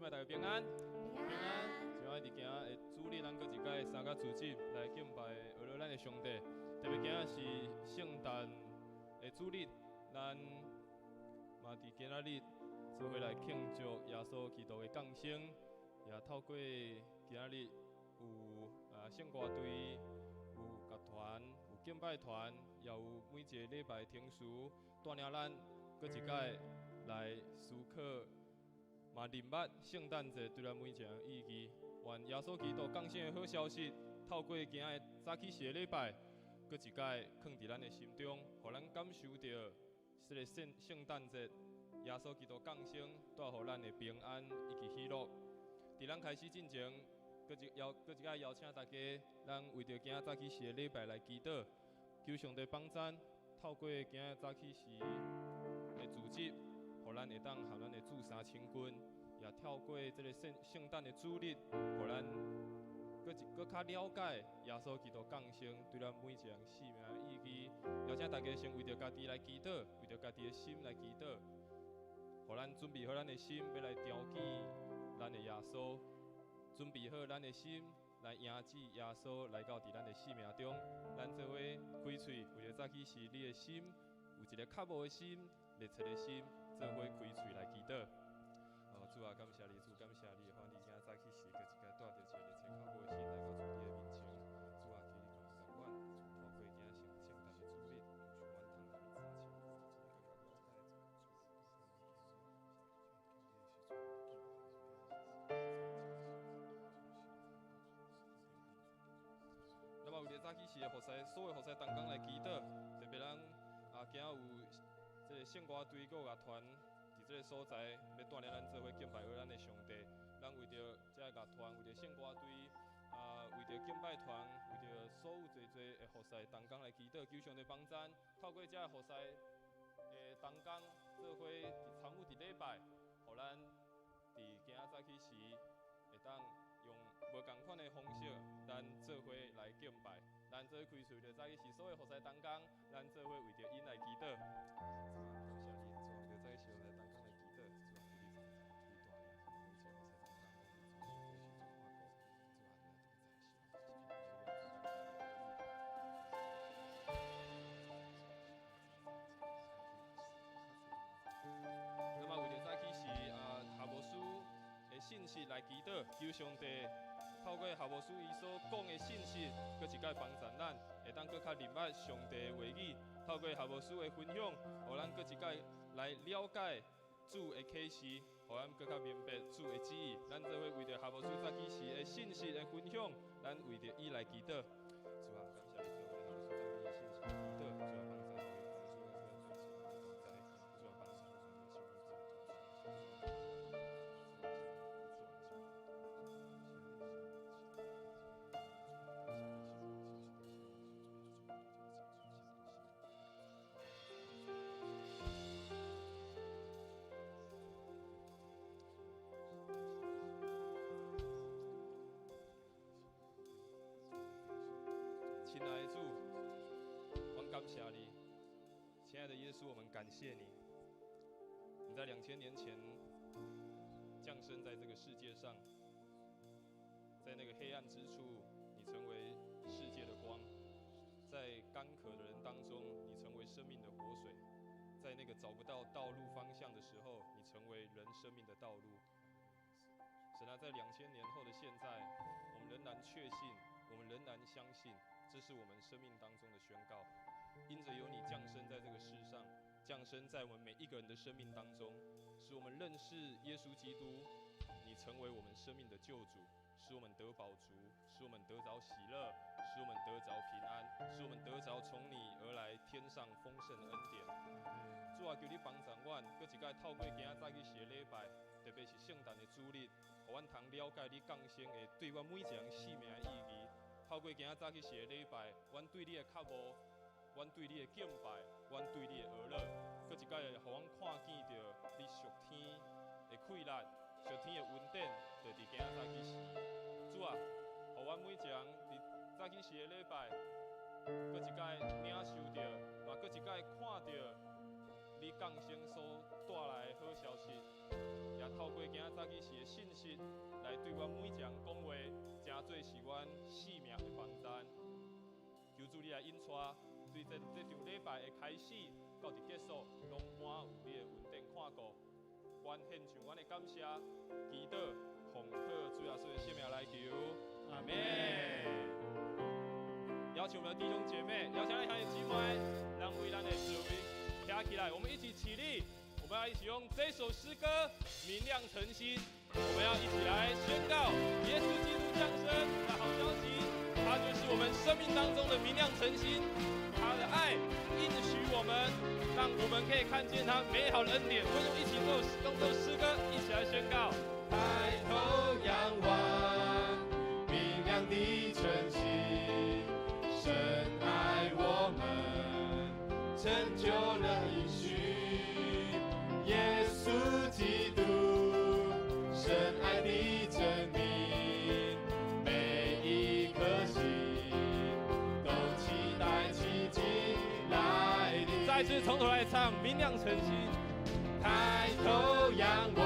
妹，大家平安。平安。今仔日伫今仔的主日，咱閣一擺三个主日來敬拜阿羅咱的上帝。特別今仔是聖誕的主日，咱嘛佇今仔日做伙來慶祝耶穌基督的降生，也透過今仔日有聖歌隊、有樂團、有敬拜團，也有每一个禮拜聽書，帶領咱閣一擺來思考，嘛認捌聖誕節對咱每一个人意義。願耶穌基督降生的好消息，透過今仔早起時的禮拜，閣一擺囥佇咱的心中，予咱感受著這个聖誕節耶穌基督降生帶予咱的平安以及喜樂。佇咱開始進前，閣一擺邀請大家，咱為著今仔早起時的禮拜來祈禱，求上帝幫贊，透過今仔早起時的組織，予咱會當和咱的主相親近，也透過這個聖誕的主日，予咱閣較了解耶穌基督降生對咱每一個人生命的意義。邀請大家先為著家己來祈禱，為著家己的心來祈禱，予咱準備好咱的心，欲來朝見咱的耶穌，準備好咱的心來迎接耶穌來到佇咱的生命中。咱做伙開喙，為著早起時你的心有一个渴慕的心、熱切的心，做伙開喙來祈禱。哦，主啊，感謝你，主感謝你，歡迎今仔早起時，閣一擺帶著一个熱切渴慕的心來到主你的面前。主啊，求你幫助阮，透過今仔聖誕的主日，阮通予你相親近，閣較了解。那麼為著早起時的服侍，所有服侍同工來祈禱，特別咱今仔有這个聖歌隊閣有樂團佇這个所在，欲帶領咱做伙敬拜咱的上帝。咱為著這个樂團，為著聖歌隊，為著敬拜團，為著所有濟濟的服侍同工來祈禱，求上帝幫贊，透過這个服侍的同工做伙佇參與佇禮拜，予咱佇今仔早起時會當用無仝款的方式，咱做伙來敬拜。咱做伙開喙著早起時所有服侍同工，咱做伙為著𪜶來祈禱。主啊，感謝你，主啊，為著早起時服侍同工來祈禱。主啊，求你幫贊，求你帶領，每一个服侍同工，主啊，你做看顧，主啊，你來同在，是那麼為著早起時夏牧師的信息來祈禱，求上帝透過夏牧師伊所講的信息，閣一擺幫助咱，會當閣較認捌上帝的話語。透過夏牧師的分享，予咱閣一擺來了解主的啟示，予咱閣較明白主的旨意。咱做伙為著夏牧師早起時的信息的分享，咱為著伊來祈禱。主啊，感謝你，為夏牧師早起的信息祈禱。主啊，幫助咱，主啊，幫助咱。親愛的主，我感謝你。親愛的耶穌，我們感謝你。你在2000年前降生在這個世界上，在那個黑暗之處，你成為世界的光；在乾渴的人當中，你成為生命的活水；在那個找不到道路方向的時候，你成為人生命的道路。神啊，在2000年後的現在，我們仍然確信，我們仍然相信，這是我們生命當中的宣告。因着有你降生在這個世上，降生在我們每一個人的生命當中，使我們認識耶穌基督，你成為我們生命的救主，使我們得飽足，使我們得著喜樂，使我們得著平安，使我們得著從你而來天上豐盛的恩典。主啊，求你幫助阮，閣一擺透過今仔早起時的禮拜，特別是聖誕的主日，予阮通了解你降生的對阮每一个人生命的意義。透過今仔早起時的禮拜，阮對你的渴慕，阮對你的敬拜，阮對你的阿樂，閣一擺予阮看見著你屬天的氣力、屬天的恩典，就佇今仔早起時。主啊，予阮每一个人佇早起時的禮拜，閣一擺領受著，嘛閣一擺看著你降生所帶來的好消息，也透過今仔早起時的信息。對阮每一个人講話，成做是阮性命的幫贊。求主你來引帶，對這場禮拜的開始到佇結束，攏滿有你的恩典看顧。阮獻上阮的感謝，祈禱奉靠主耶穌的聖名來求，阿們。邀請我們的弟兄姐妹，邀請咱兄弟姊妹，咱為咱的座位徛起來，我們一起起立，我們要一起用這首詩歌《明亮晨星》，我們要一起來宣告耶穌基督降生的好消息，他就是我們生命當中的明亮晨星，他的愛應許我們，讓我們可以看見他美好的恩典。我們一起做用這首詩歌一起來宣告。抬頭仰望，明亮的晨星，神愛我們，成就了應許。耶穌基督，神愛的證明，每一顆心都期待奇蹟來臨。再次從頭來唱《明亮晨星》。抬頭仰望，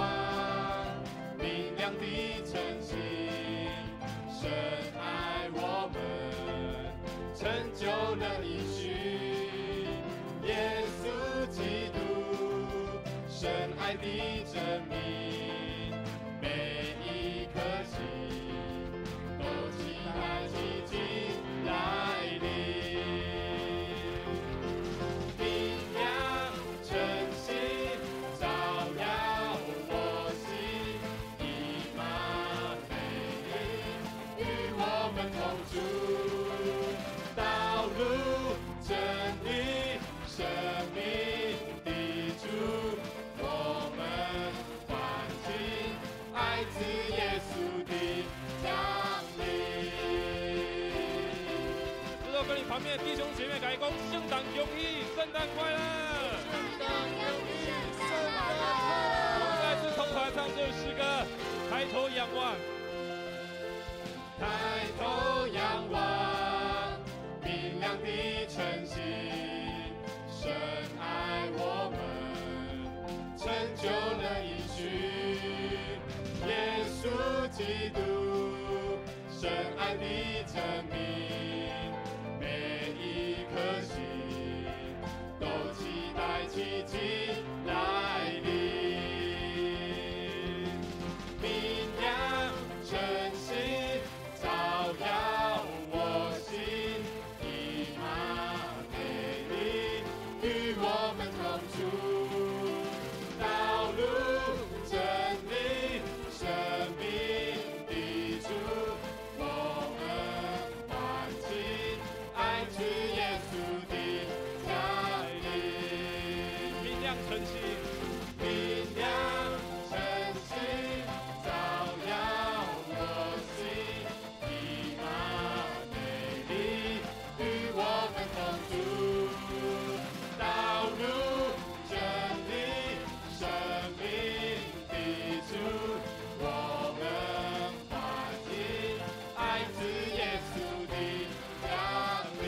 明亮的晨星，神愛我們，成就了應許。耶穌基督，神愛的證明，每一顆心都期待奇蹟來臨。明亮晨星照耀我心，以馬內利與我們同住，道路真理生命的主，我們歡慶愛子耶穌的降臨。這時候跟你旁邊的弟兄姐妹來講，聖誕恭喜，聖誕快樂！聖誕恭喜，聖誕快樂！我們再次從頭來唱這首詩歌，抬頭仰望，抬頭仰望，明亮的晨星，神愛我們，成就了應許。耶穌基督，神愛的證明，每一顆心都期待奇蹟來臨。明亮晨星照耀我心，以馬內利與我們同住，道路真理生命的主，我們歡慶愛子耶穌的降臨。明亮晨星，明亮晨星照耀我心，以馬內利與我們同住，道路真理生命的主，我們歡慶愛子耶穌的降臨。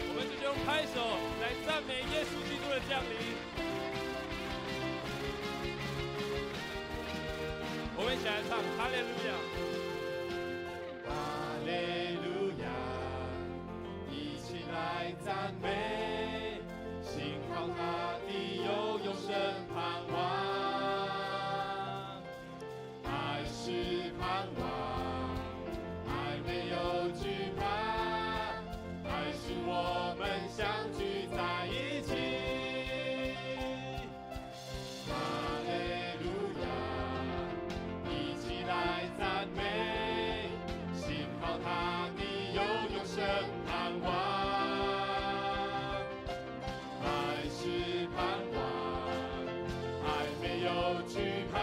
我們就用拍手來讚美耶穌基督的降臨。我們一起來唱哈利路亞。哈利路亞，一起來讚美，信靠他的有永生盼望。愛是盼望，愛沒有懼怕，愛使我們相聚在一起。哈利路亞，一起來讚美，信靠他的有永生盼望。愛是盼望，愛沒有懼怕，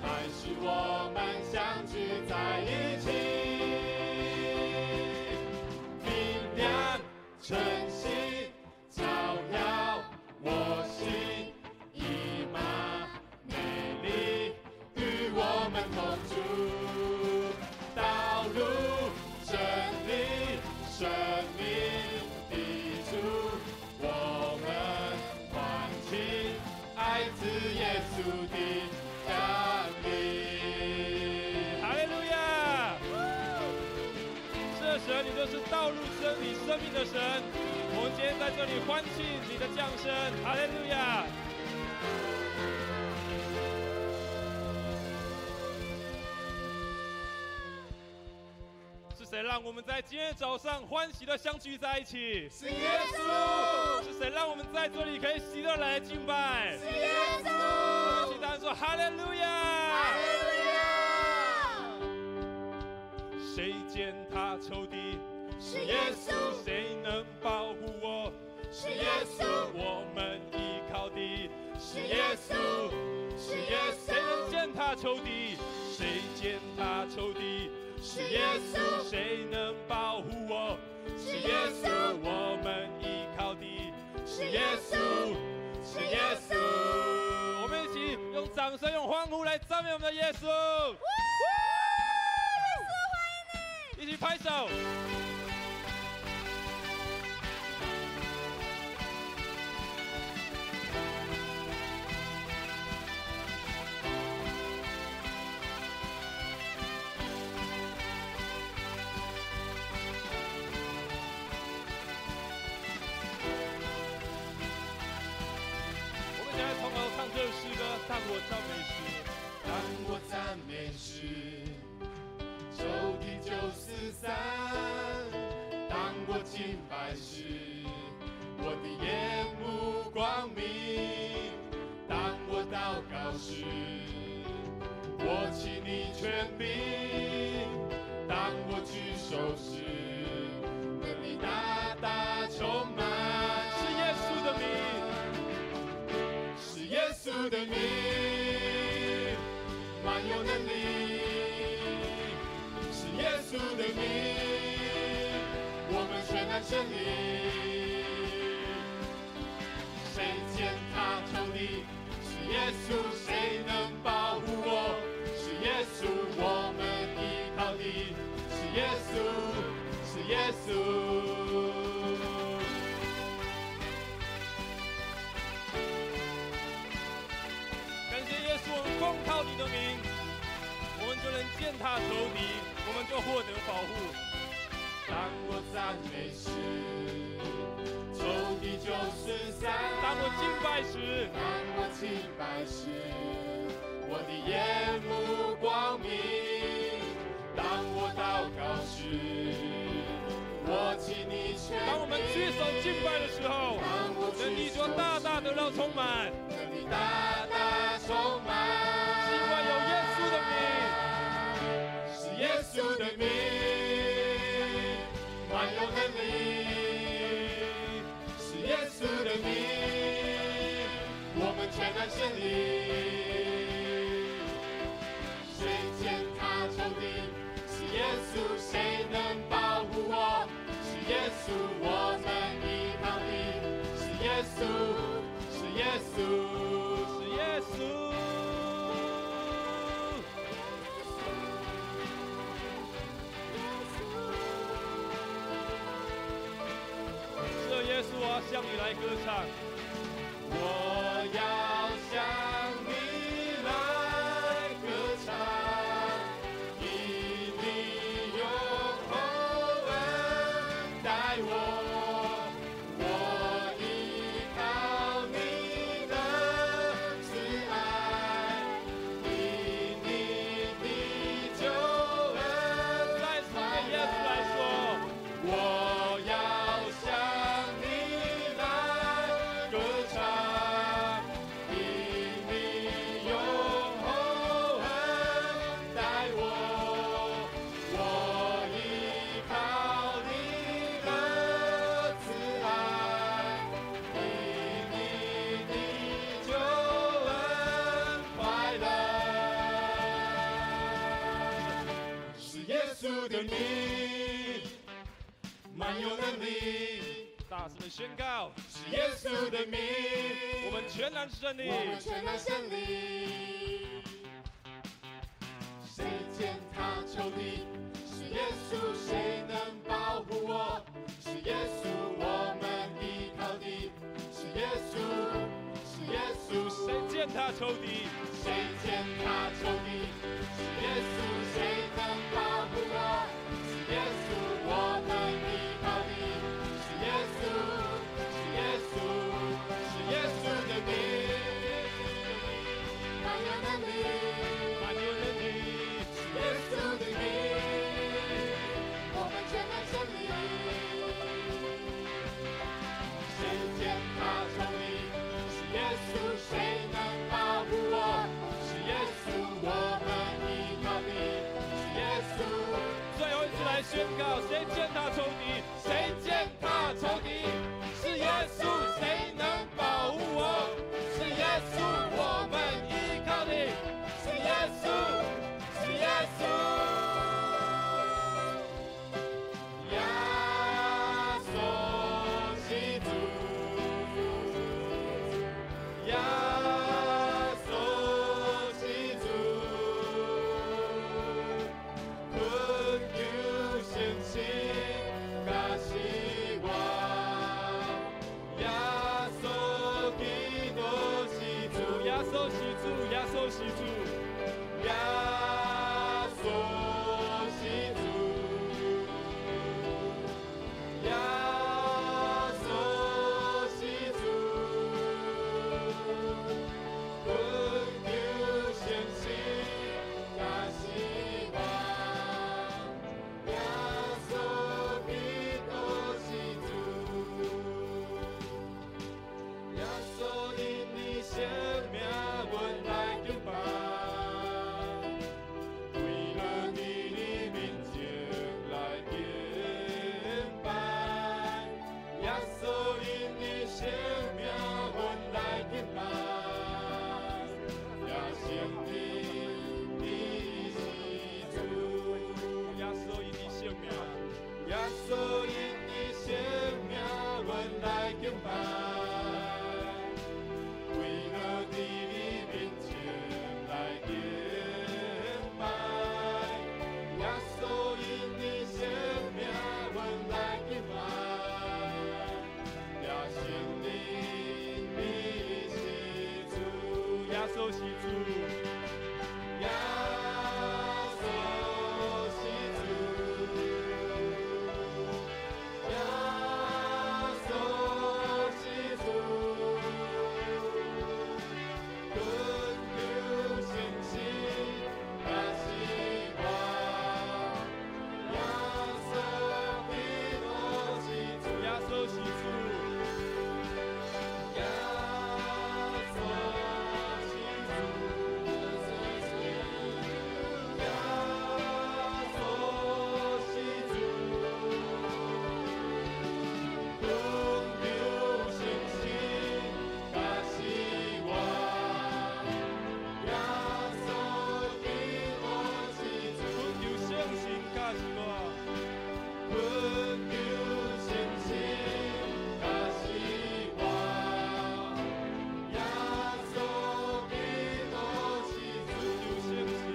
愛使我們相聚在一起。明亮晨星照耀我心，以馬內利與我們同住，道路真理生命的主，我們歡慶愛子耶穌。稣的降临。哈利路亚！是的，神，你就是道路、真理、生命的神。我们今天在这里欢庆你的降生，哈利路亚！是谁让我们在今天早上欢喜的相聚在一起？是耶稣。是谁让我们在这里可以喜乐来敬拜？是耶稣。我们一起大声说哈利路亚！哈利路亚！谁践踏仇敌？是耶稣。谁能保护我？是耶稣。我们依靠的是耶稣，是耶稣。谁能践踏仇敌？谁践踏仇敌？是耶稣。谁能保护我？是耶稣。我们依靠的是耶稣，是耶稣。我们一起用掌声、用欢呼来赞美我们的耶稣。耶稣欢迎你！一起拍手。这首诗歌，当我赞美时，当我赞美时，仇敌就四散；当我敬拜时，我的眼目光明；当我祷告时，我起你权柄；当我举手时，能力大大充满。是耶稣的名。耶稣的名，满有能力，是耶稣的名，我们全然胜利。谁践踏仇敌？是耶稣。谁能保护我？是耶稣。我们依靠的是耶稣，是耶稣。我们奉靠你的名，我们就能践踏仇敌，我们就获得保护。当我赞美时，仇敌就四散；当我敬拜时，当我敬拜时，我的眼目光明；当我祷告时，我起你权柄。当我们举手敬拜的时候，能力就大大得到充满，能力大大充满，是因为有耶稣的名，是耶稣的名，满有能力，是耶稣的名，我们全然胜利。谁践踏仇敌？是耶稣。谁能保护我？是耶稣。我们依靠的是耶稣，是耶稣，是耶稣。是耶稣，我要向你来歌唱。我要向你来歌唱，因你用厚恩待我，我依靠你的慈爱，因你的救恩。再次对耶稣来说，我要向你来歌唱，因你用厚恩待我，我依靠你的慈爱，因你的救恩快乐。是耶稣的名，满有能力，大声的宣告，是耶稣的名，我们全然胜利。我们全然胜利。谁践踏仇敌？是耶稣。谁能保护我？是耶稣。我们依靠的是耶稣，是耶稣。谁践踐踏仇敵？誰踐踏仇敵？是耶穌，誰能保護我？是耶穌，我們依靠的。是耶穌，是耶穌，是耶穌的名，滿有能力，滿有能力。是耶穌的名，我們全能勝利。誰踐踏仇敵？是耶穌，誰能保護我？是耶穌，我們依靠的。是耶穌。最後一次來宣告：誰踐踏仇敵？誰踐踏仇敵？是耶穌，誰能保護我？是耶穌，我們依靠的。是耶穌，是耶穌。耶穌是主，耶穌是主，困求信心佮希望，耶穌基督是主，耶穌是主，耶穌是主，耶穌是主，耶穌是主，困求信心佮希望，耶穌基督是主，耶穌因你生命，阮來敬拜。跪落佇你面前來敬拜，耶穌因你生命，阮來敬拜，也承認你是主。耶穌因你生命，耶穌因你生命，阮來敬拜，跪落佇你面前來敬拜，耶穌因你生命，阮來敬拜，也承認你是主。耶穌是主，耶穌是主，耶穌是主，困求信心佮希望，耶穌基督是主，耶穌是主，耶穌是主，耶穌是主，困求信心佮希望，耶穌基督是主，困求信心佮希望，困求信心佮希望，耶穌基督是主，困求信心，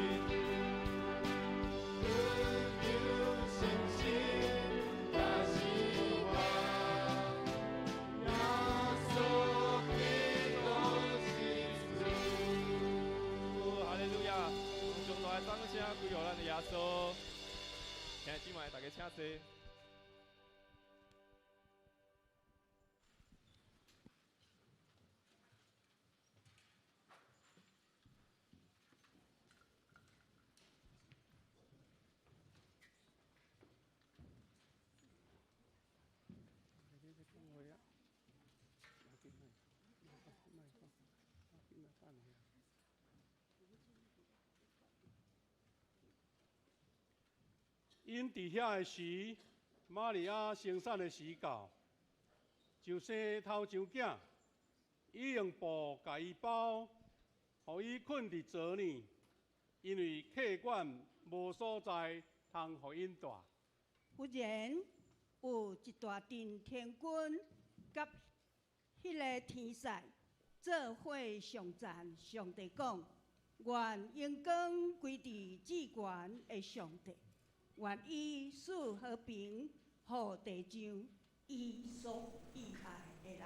困求信心佮希望，耶穌基督是主。哈利路亞！用上大的掌聲歸予咱的耶穌。兄弟姊妹，大家請坐。𪜶佇遐的時，瑪利亞生產的時到，就生頭一囝，伊用布共伊包，予伊睏佇槽裡，因為客館無所在通予𪜶蹛。忽然有一大陣天軍佮彼个天使做伙頌讚上帝，講：願榮光歸佇至懸的上帝，願伊賜和平予地上伊所喜愛的人。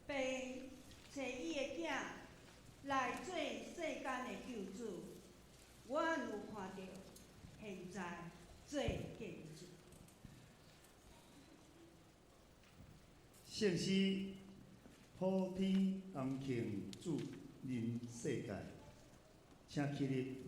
爸差伊的囝來做世間的救主，阮有看著，現在做見證。聖詩普天同慶主臨世界，請起立。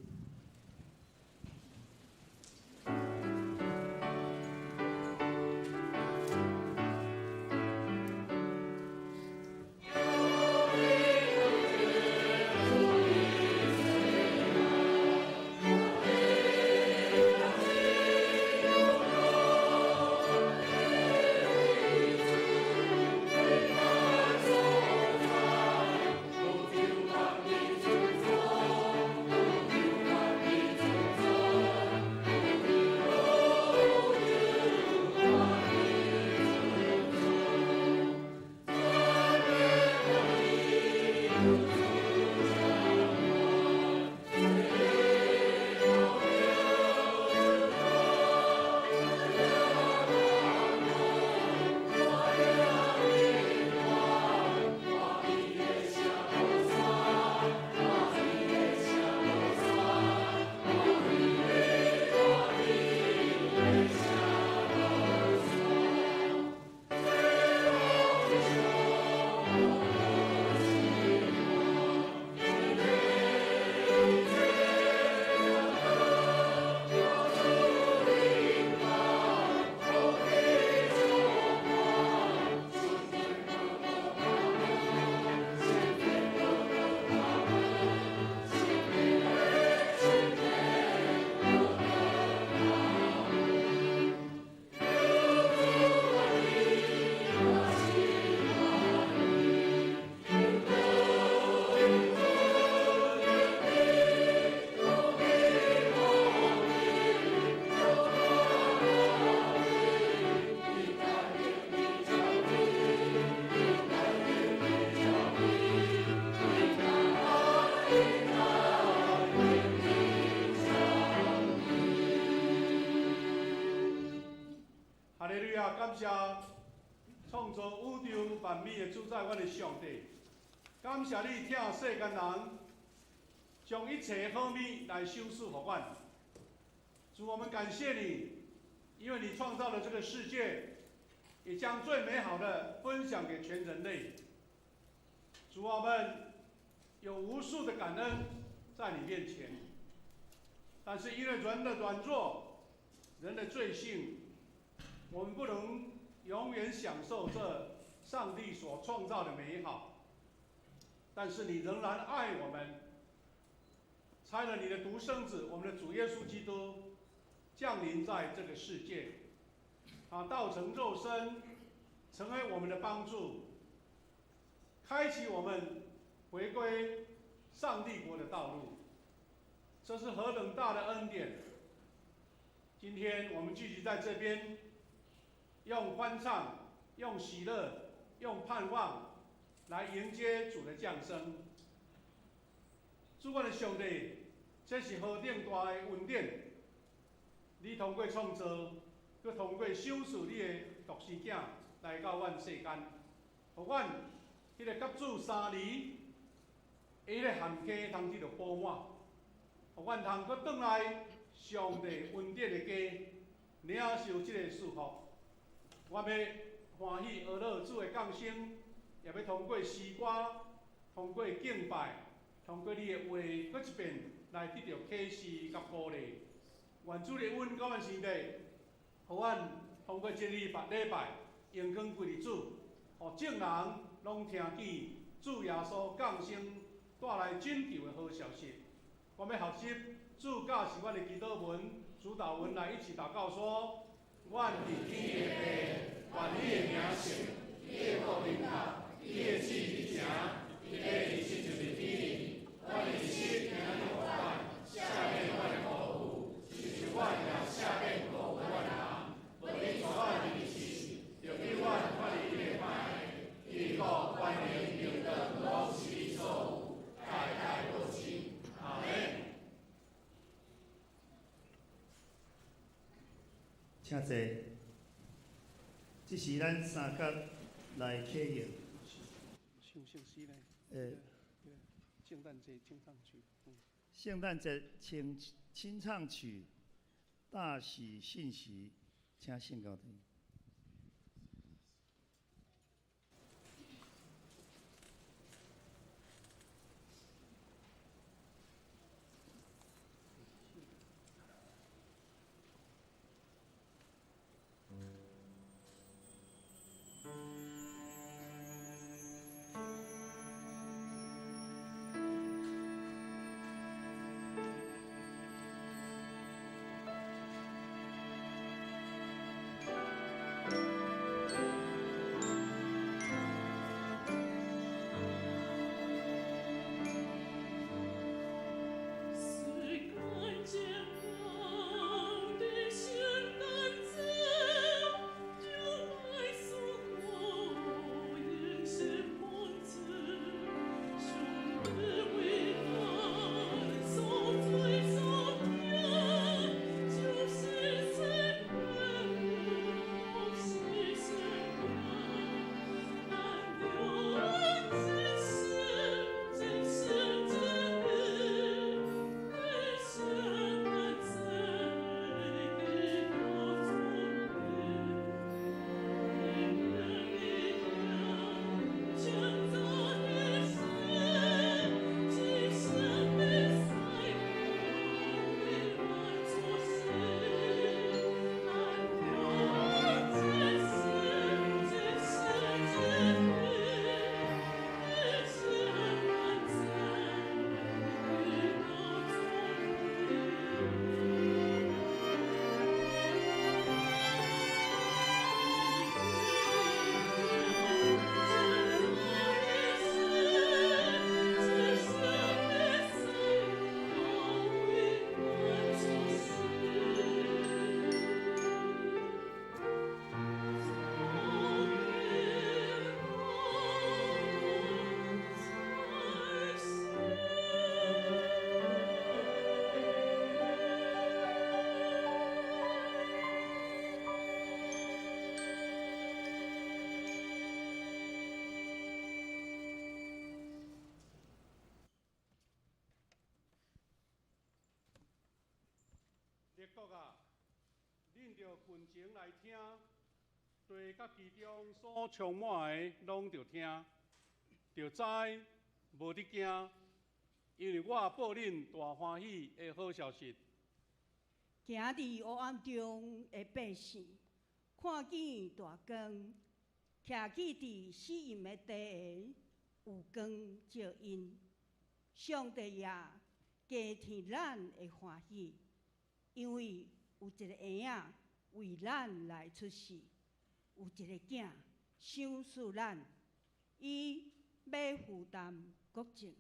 哈利路亞！感謝創造宇宙萬物的主宰，阮的上帝。感謝你疼世間人，將一切好物來賞賜予阮。主，我們感謝你，因為你創造了這個世界，也將最美好的分享給全人類。主，我們有無數的感恩在你面前，但是因為人的軟弱，人的罪性，我們不能永遠享受這上帝所創造的美好。但是你仍然愛我們，差了你的獨生子，我們的主耶穌基督降臨在這個世界，他道成肉身，成为我们的帮助，开启我们回归上帝国的道路。这是何等大的恩典！今天我们聚集在这边，用欢唱、用喜乐、用盼望来迎接主的降生。主我的上帝，这是何等大的恩典！你通过创造，阁通过赏赐你的独生囝来到阮世间，予阮彼个佮主相离，彼个陷坑通得著补满，予阮通阁转来上帝恩典的家，领受这个祝福。我欲欢喜学乐主的降生，也欲通过诗歌，通过敬拜，通过你的话，阁一遍来得著启示佮鼓励。愿主的恩膏阮身体，予阮通过这礼拜礼拜，荣光归于主，予众人拢听见主耶稣降生带来拯救的好消息。我欲学习主教示阮的祈祷文、主祷文来一起祷告说：阮伫天的父，愿你的名圣，你的国临到，你的旨意成，伫地亲像伫天。阮的一生今日予阮，赦免阮的过误，亲像阮也赦免过误阮的人。无你带阮入试，著救阮脱离彼个歹的。因为国、权能、荣光，拢是你所有，代代无尽。阿们。请坐。这是咱三角来启用。唱圣诗呢？圣诞节清唱曲。圣诞节清清唱曲，大喜信息，请圣教弟。列国啊，恁著群情来听，地佮其中所充满的拢著听，著知无得惊，因为我报恁大欢喜的好消息。行伫黑暗中的百姓，看见大光；徛起伫死荫的地下，有光照𪜶。上帝啊，加添咱的欢喜，因为有一个婴仔为咱来出世，有一个囝賞賜咱，伊欲負擔國政，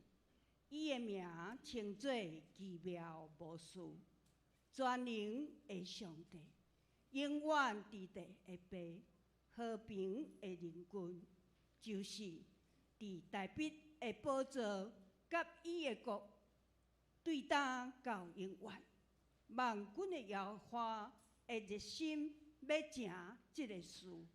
伊的名稱做奇妙謀士，全能的上帝，永遠佇地的父，和平的仁君，就是佇大衛的寶座佮伊的國，對今到永遠。萬軍的耶和華的熱心欲成這个事。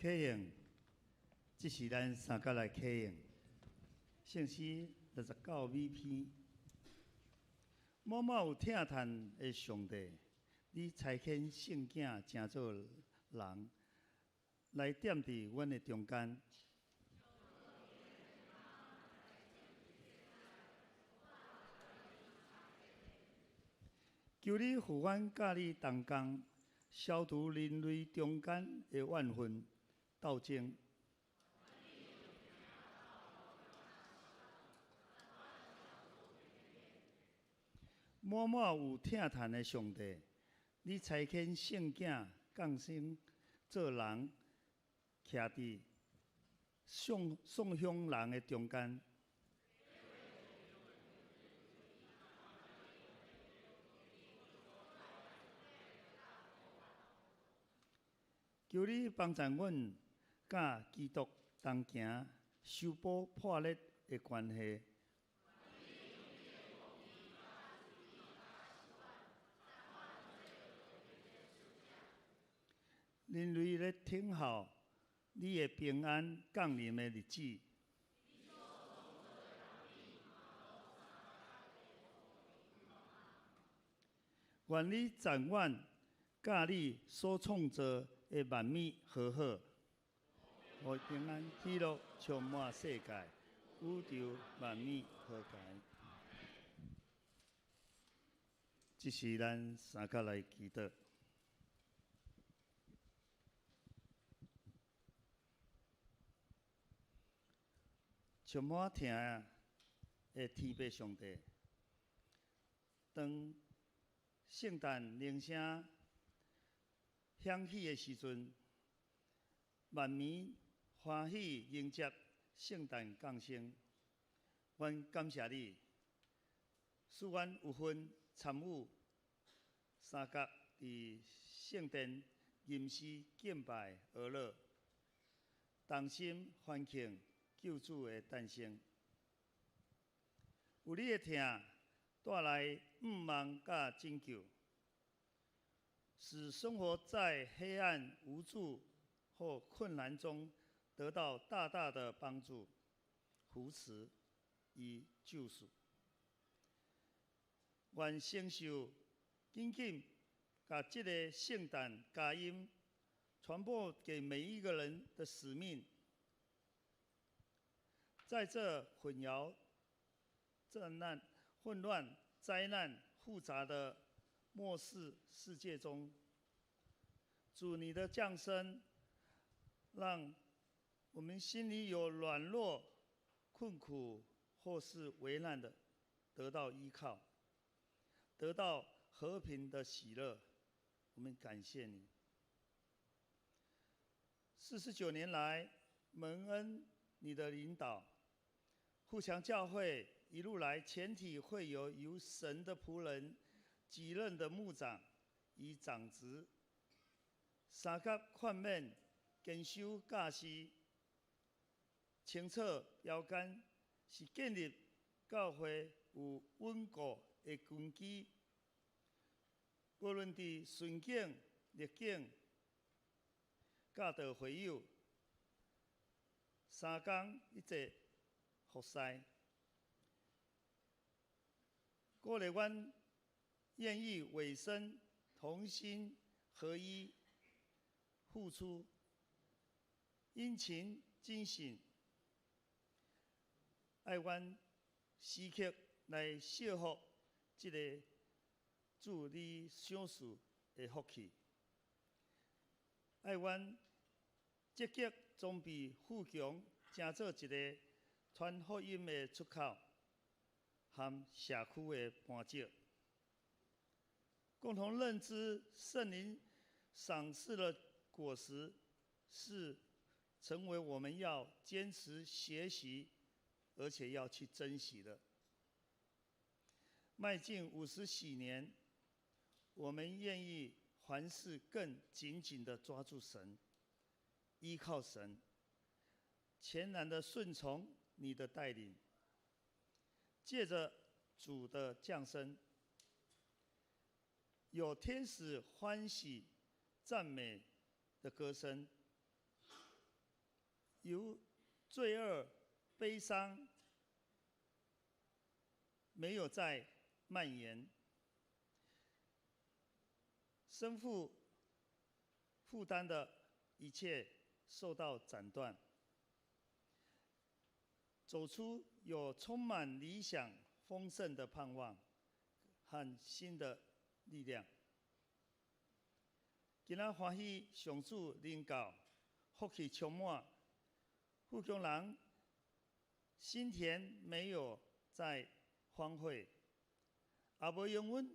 启用，这是咱三角来启用。圣诗69美篇，某某有疼叹的上帝，你差遣圣囝成做人，来踮伫阮的中间。求你予阮佮你同工，消除人类中间的怨恨。鬥爭。滿滿有疼嘆的上帝，你差遣聖囝降生做人，徛佇送送鄉人的中間。求你幫助阮，佮基督同行，修補破裂的關係。人類咧等候你的平安降臨的日子。願你暫阮佮你所創造的萬物和好，予平安喜樂充滿世界，宇宙萬物和諧。這是咱三甲來祈禱。充滿疼的天父上帝，當聖誕鈴聲響起的時陣，萬民歡喜迎接聖誕降生。阮感謝你，使阮有份參與三角佇聖殿吟詩敬拜學樂，同心歡慶救主的誕生。有你的疼帶來盼望佮拯救，使生活在黑暗、無助或困難中得到大大的幫助、扶持與救贖。願承受緊緊共這个聖誕佳音傳播給每一個人的使命，在這混淆、戰亂、混亂、災難複雜的末世世界中，主你的降生，讓我們心裡有軟弱、困苦或是危難的，得到依靠，得到和平的喜樂。我們感謝你。49年來，蒙恩你的領導，富強教會一路來，全體會友由神的僕人、幾任的牧長與長執，三級勸勉、堅守教示、清楚標杆，是建立教會有穩固的根基。無論佇順境、逆境，教導會友，三工一齊服侍，鼓勵阮願意委身、同心合一付出，殷勤警醒，愛阮時刻來惜福這個主你賞賜的福氣，愛阮積極裝備富強，成做一个傳福音的出口，和社區的絆腳，共同認知聖靈賞賜的果實，是成為我們要堅持學習，而且要去珍惜的。邁進50喜年，我們願意凡事更緊緊地抓住神，依靠神，全然的順從你的帶領。借着主的降生，有天使歡喜讚美的歌聲，由罪惡悲傷沒有再蔓延，身負負擔的一切受到斬斷，走出有充滿理想、豐盛的盼望和新的力量。今仔歡喜上主臨到，福氣充滿，富強人心田沒有再荒廢，也無用阮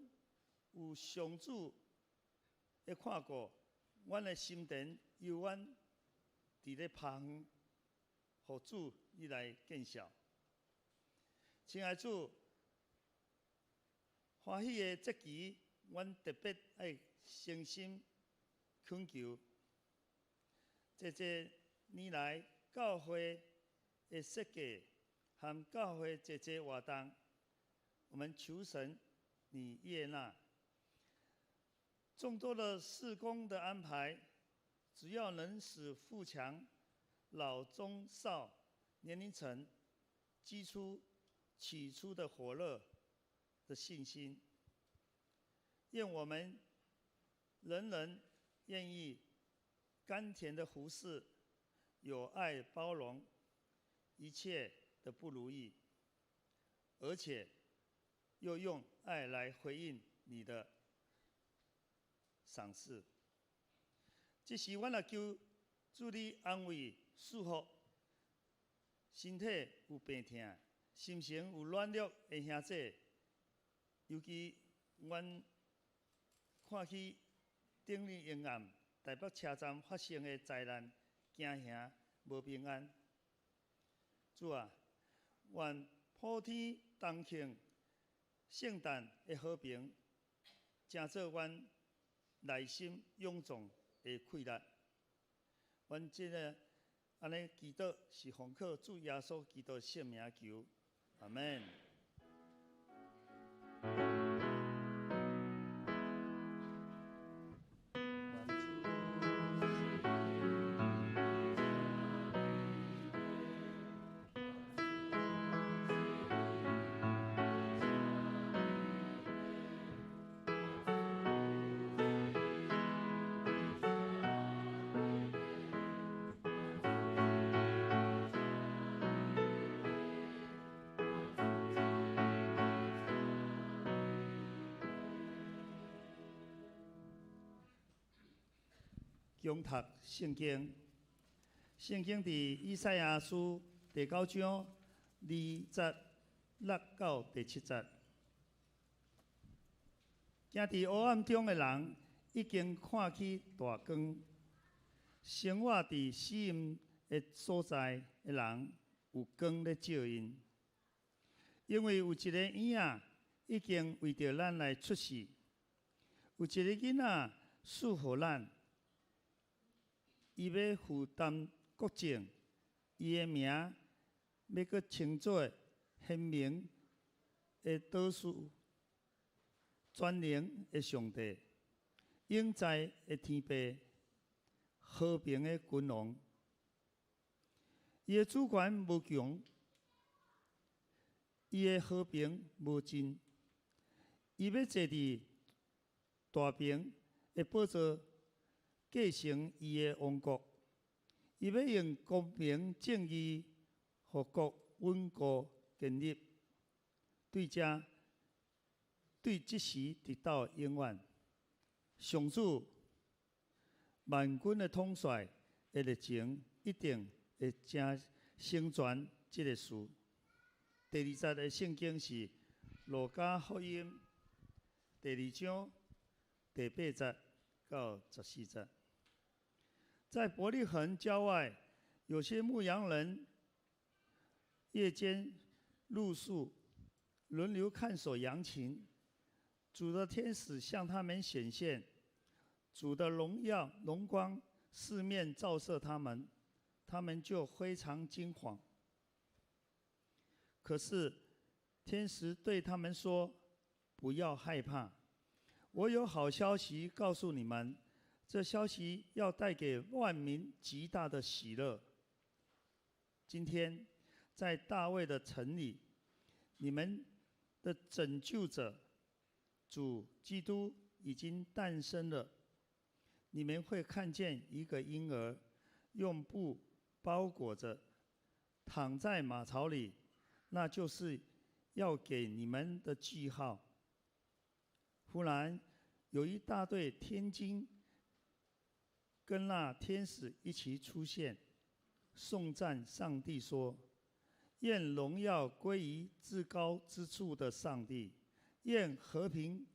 有上主的看顧，阮的心田猶原佇咧拍園，予主你來見效。親愛主，歡喜的節期，阮特別愛誠心懇求。這這年來教會的設計和教會這這活動，我們求神你悅納。眾多的事工的安排，只要能使富強老中少年齡層激出起初的火熱的信心，願我們人人願意甘甜的服侍，有愛包容一切的不如意，而且又用愛來回應你的賞賜。這時，阮若求主你安慰、祝福身體有病痛、心情有軟弱的兄弟，尤其阮看起頂日陰暗，台北車站發生的災難，驚嚇無平安。主啊，願普天同慶聖誕的和平，成做阮內心湧動的氣力。阮這个按呢祈禱是奉靠主耶穌基督聖名求，阿門。誦讀聖經，聖經佇以賽亞書第九章二節六到第七節。行佇黑暗中的人已經看起大光，生活佇死蔭的所在的人有光咧照𪜶。因為有一个嬰仔已經為著咱來出世，有一个囡仔賜予咱。伊欲負擔國政，伊的名欲閣稱做賢明的導師、全能的上帝、永在的天父、和平的君王。伊的主權無窮，伊的和平無盡。伊欲坐佇大平的寶座，繼承伊的王國，伊欲用公平正義，予國穩固建立。對這，對這時直到永遠。上主萬軍的統帥的熱情，一定會成成全這个事。第二節的聖經是路加福音第二章第八節到十四節。在伯利恆郊外，有些牧羊人夜間露宿，輪流看守羊群。主的天使向他們顯現，主的榮耀榮光四面照射他們，他們就非常驚惶。可是天使對他們說：“不要害怕，我有好消息告訴你們。”這消息要帶給萬民極大的喜樂。今天，在大衛的城裡，你們的拯救者主基督已經誕生了。你們會看見一個嬰兒用布包裹著，躺在馬槽裡，那就是要給你們的記號。忽然，有一大隊天軍。跟那天使一起出现，颂赞上帝说：“愿荣耀归于至高之处的上帝，愿和平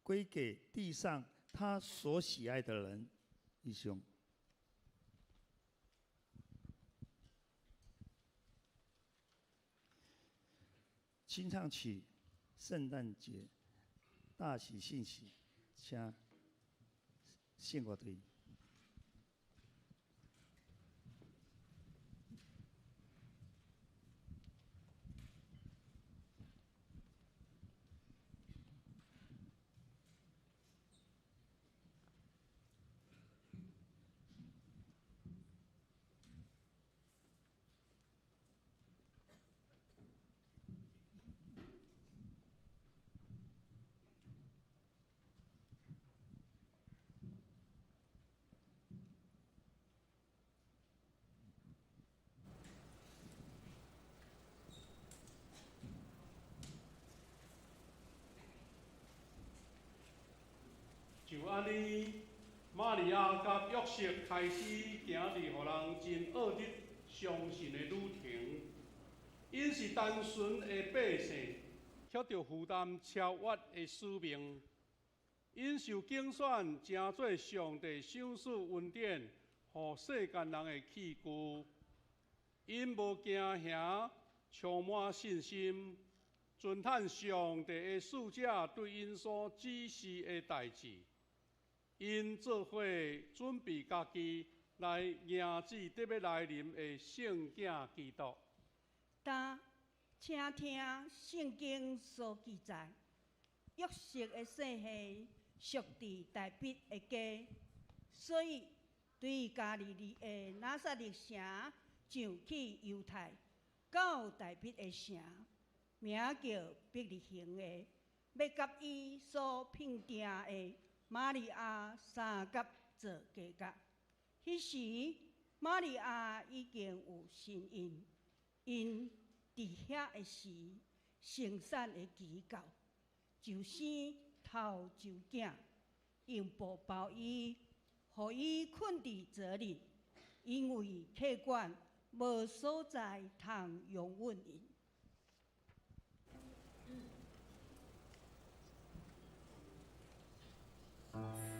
归给地上他所喜爱的人。”弟兄。清唱曲《圣诞节大喜信息》，请献国队。就按呢，瑪利亞佮約瑟開始行佇予人真僫得相信的旅程。𪜶是單純的百姓，卻著負擔超越的使命。𪜶受揀選，成做上帝賞賜恩典，予世間人的器具。𪜶無驚嚇，充滿信心，遵趁上帝的使者對𪜶所指示的代誌。𪜶做伙準備家己來迎接得欲來臨的聖囝基督。但請聽聖經所記載，約瑟的細漢屬佇大衛的家，所以對加利利的拿撒勒城上去猶太，到大衛的城，名叫伯利恆的，欲佮伊所聘定的瑪利亞相佮做家角。彼時，瑪利亞已經有身孕，𪜶佇遐的時，生產的期到，就生頭一囝，用布包伊，予伊睏佇槽裡，因為客館無所在通容允𪜶。 Thank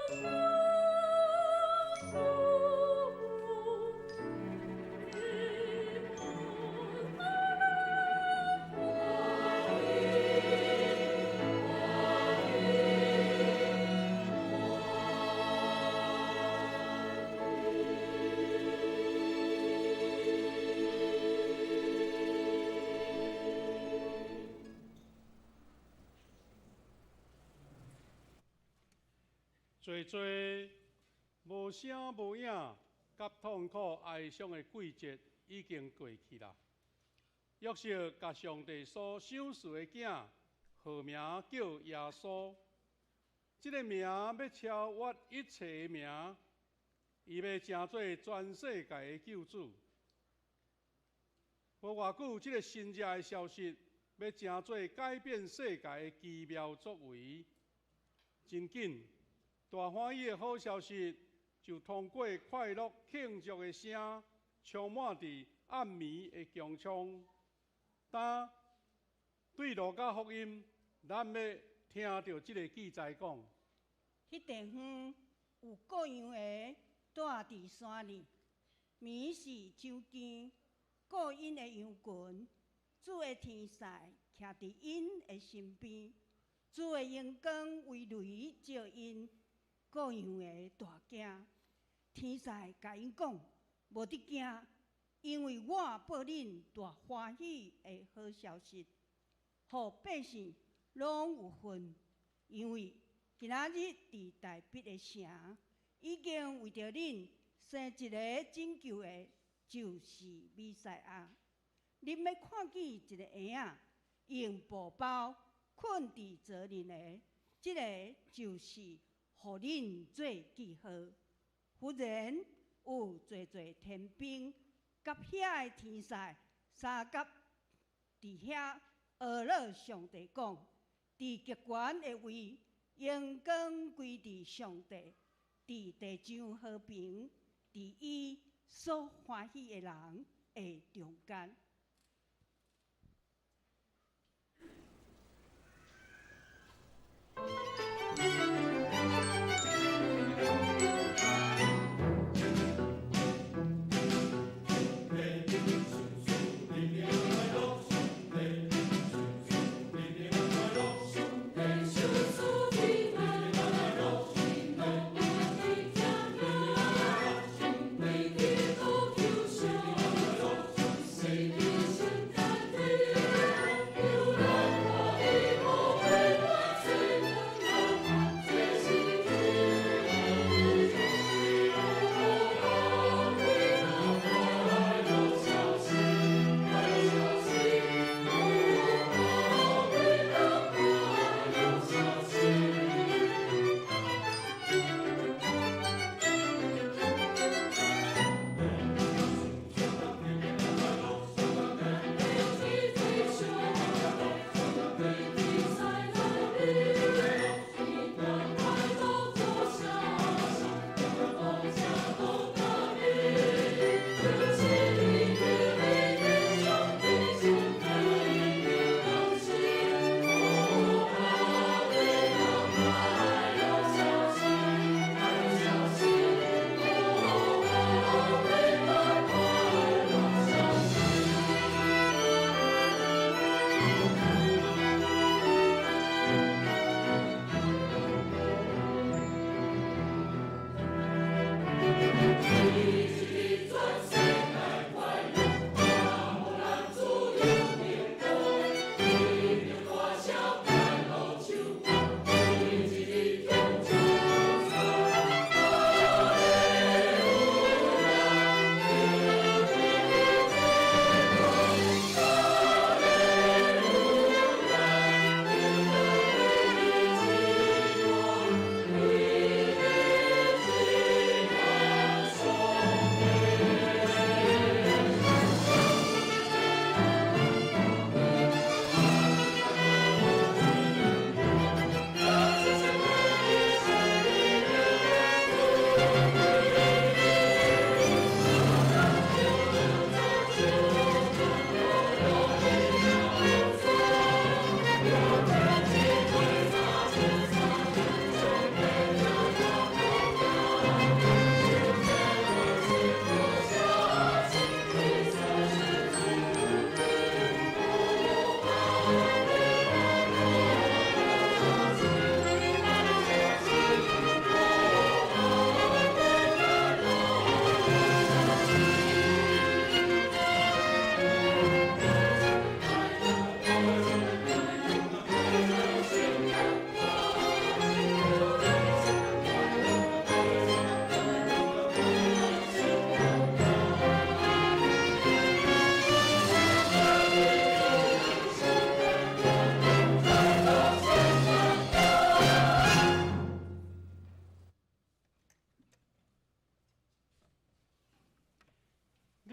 济济无声无影，佮痛苦哀伤的季节已经过去啦。约瑟共上帝所赏赐的囝，号名叫耶稣。这个名欲超越一切的名，伊欲成做全世界的救主。无偌久，这个神迹的消息欲成做改变世界的奇妙作为。真紧，大欢喜的好消息就通过快乐庆祝的声，充满伫暗暝的穹苍。当对路加福音，咱欲听著这个记载讲，彼地方有羔羊的住伫山里，暝时守更，顾𪜶的羊群，主的天使徛伫𪜶的身边，主的荣光为雷照𪜶，羔羊的大惊。天使共𪜶讲：无得惊，因为我报恁大欢喜的好消息，予百姓拢有份。因为今仔日伫大卫的城，已经为著恁生一个拯救的，就是弥赛亚。恁欲看见一个婴仔用布包睏伫槽里的，这个就是予恁做记号。忽然有济济天兵佮遐的天使相佮伫遐呵咾上帝讲，伫极悬的位，荣光归伫上帝，伫地上和平，伫伊所欢喜的人的中间。 Thank you.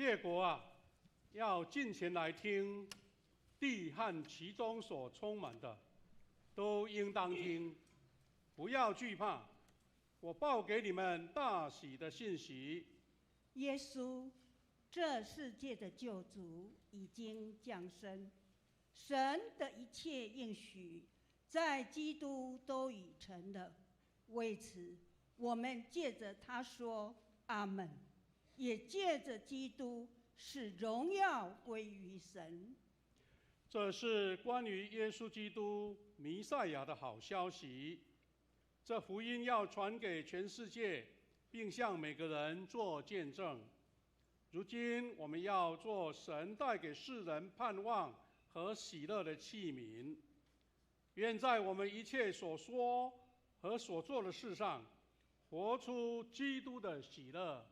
列国啊，要近前来听，地和其中所充满的，都应当听，不要惧怕。我报给你们大喜的信息。耶稣，这世界的救主已经降生，神的一切应许在基督都已成了。为此，我们借着他说阿门，也借着基督使荣耀归于神。这是关于耶稣基督弥赛亚的好消息。这福音要传给全世界，并向每个人做见证。如今我们要做神带给世人盼望和喜乐的器皿。愿在我们一切所说和所做的事上，活出基督的喜乐。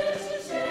谢谢。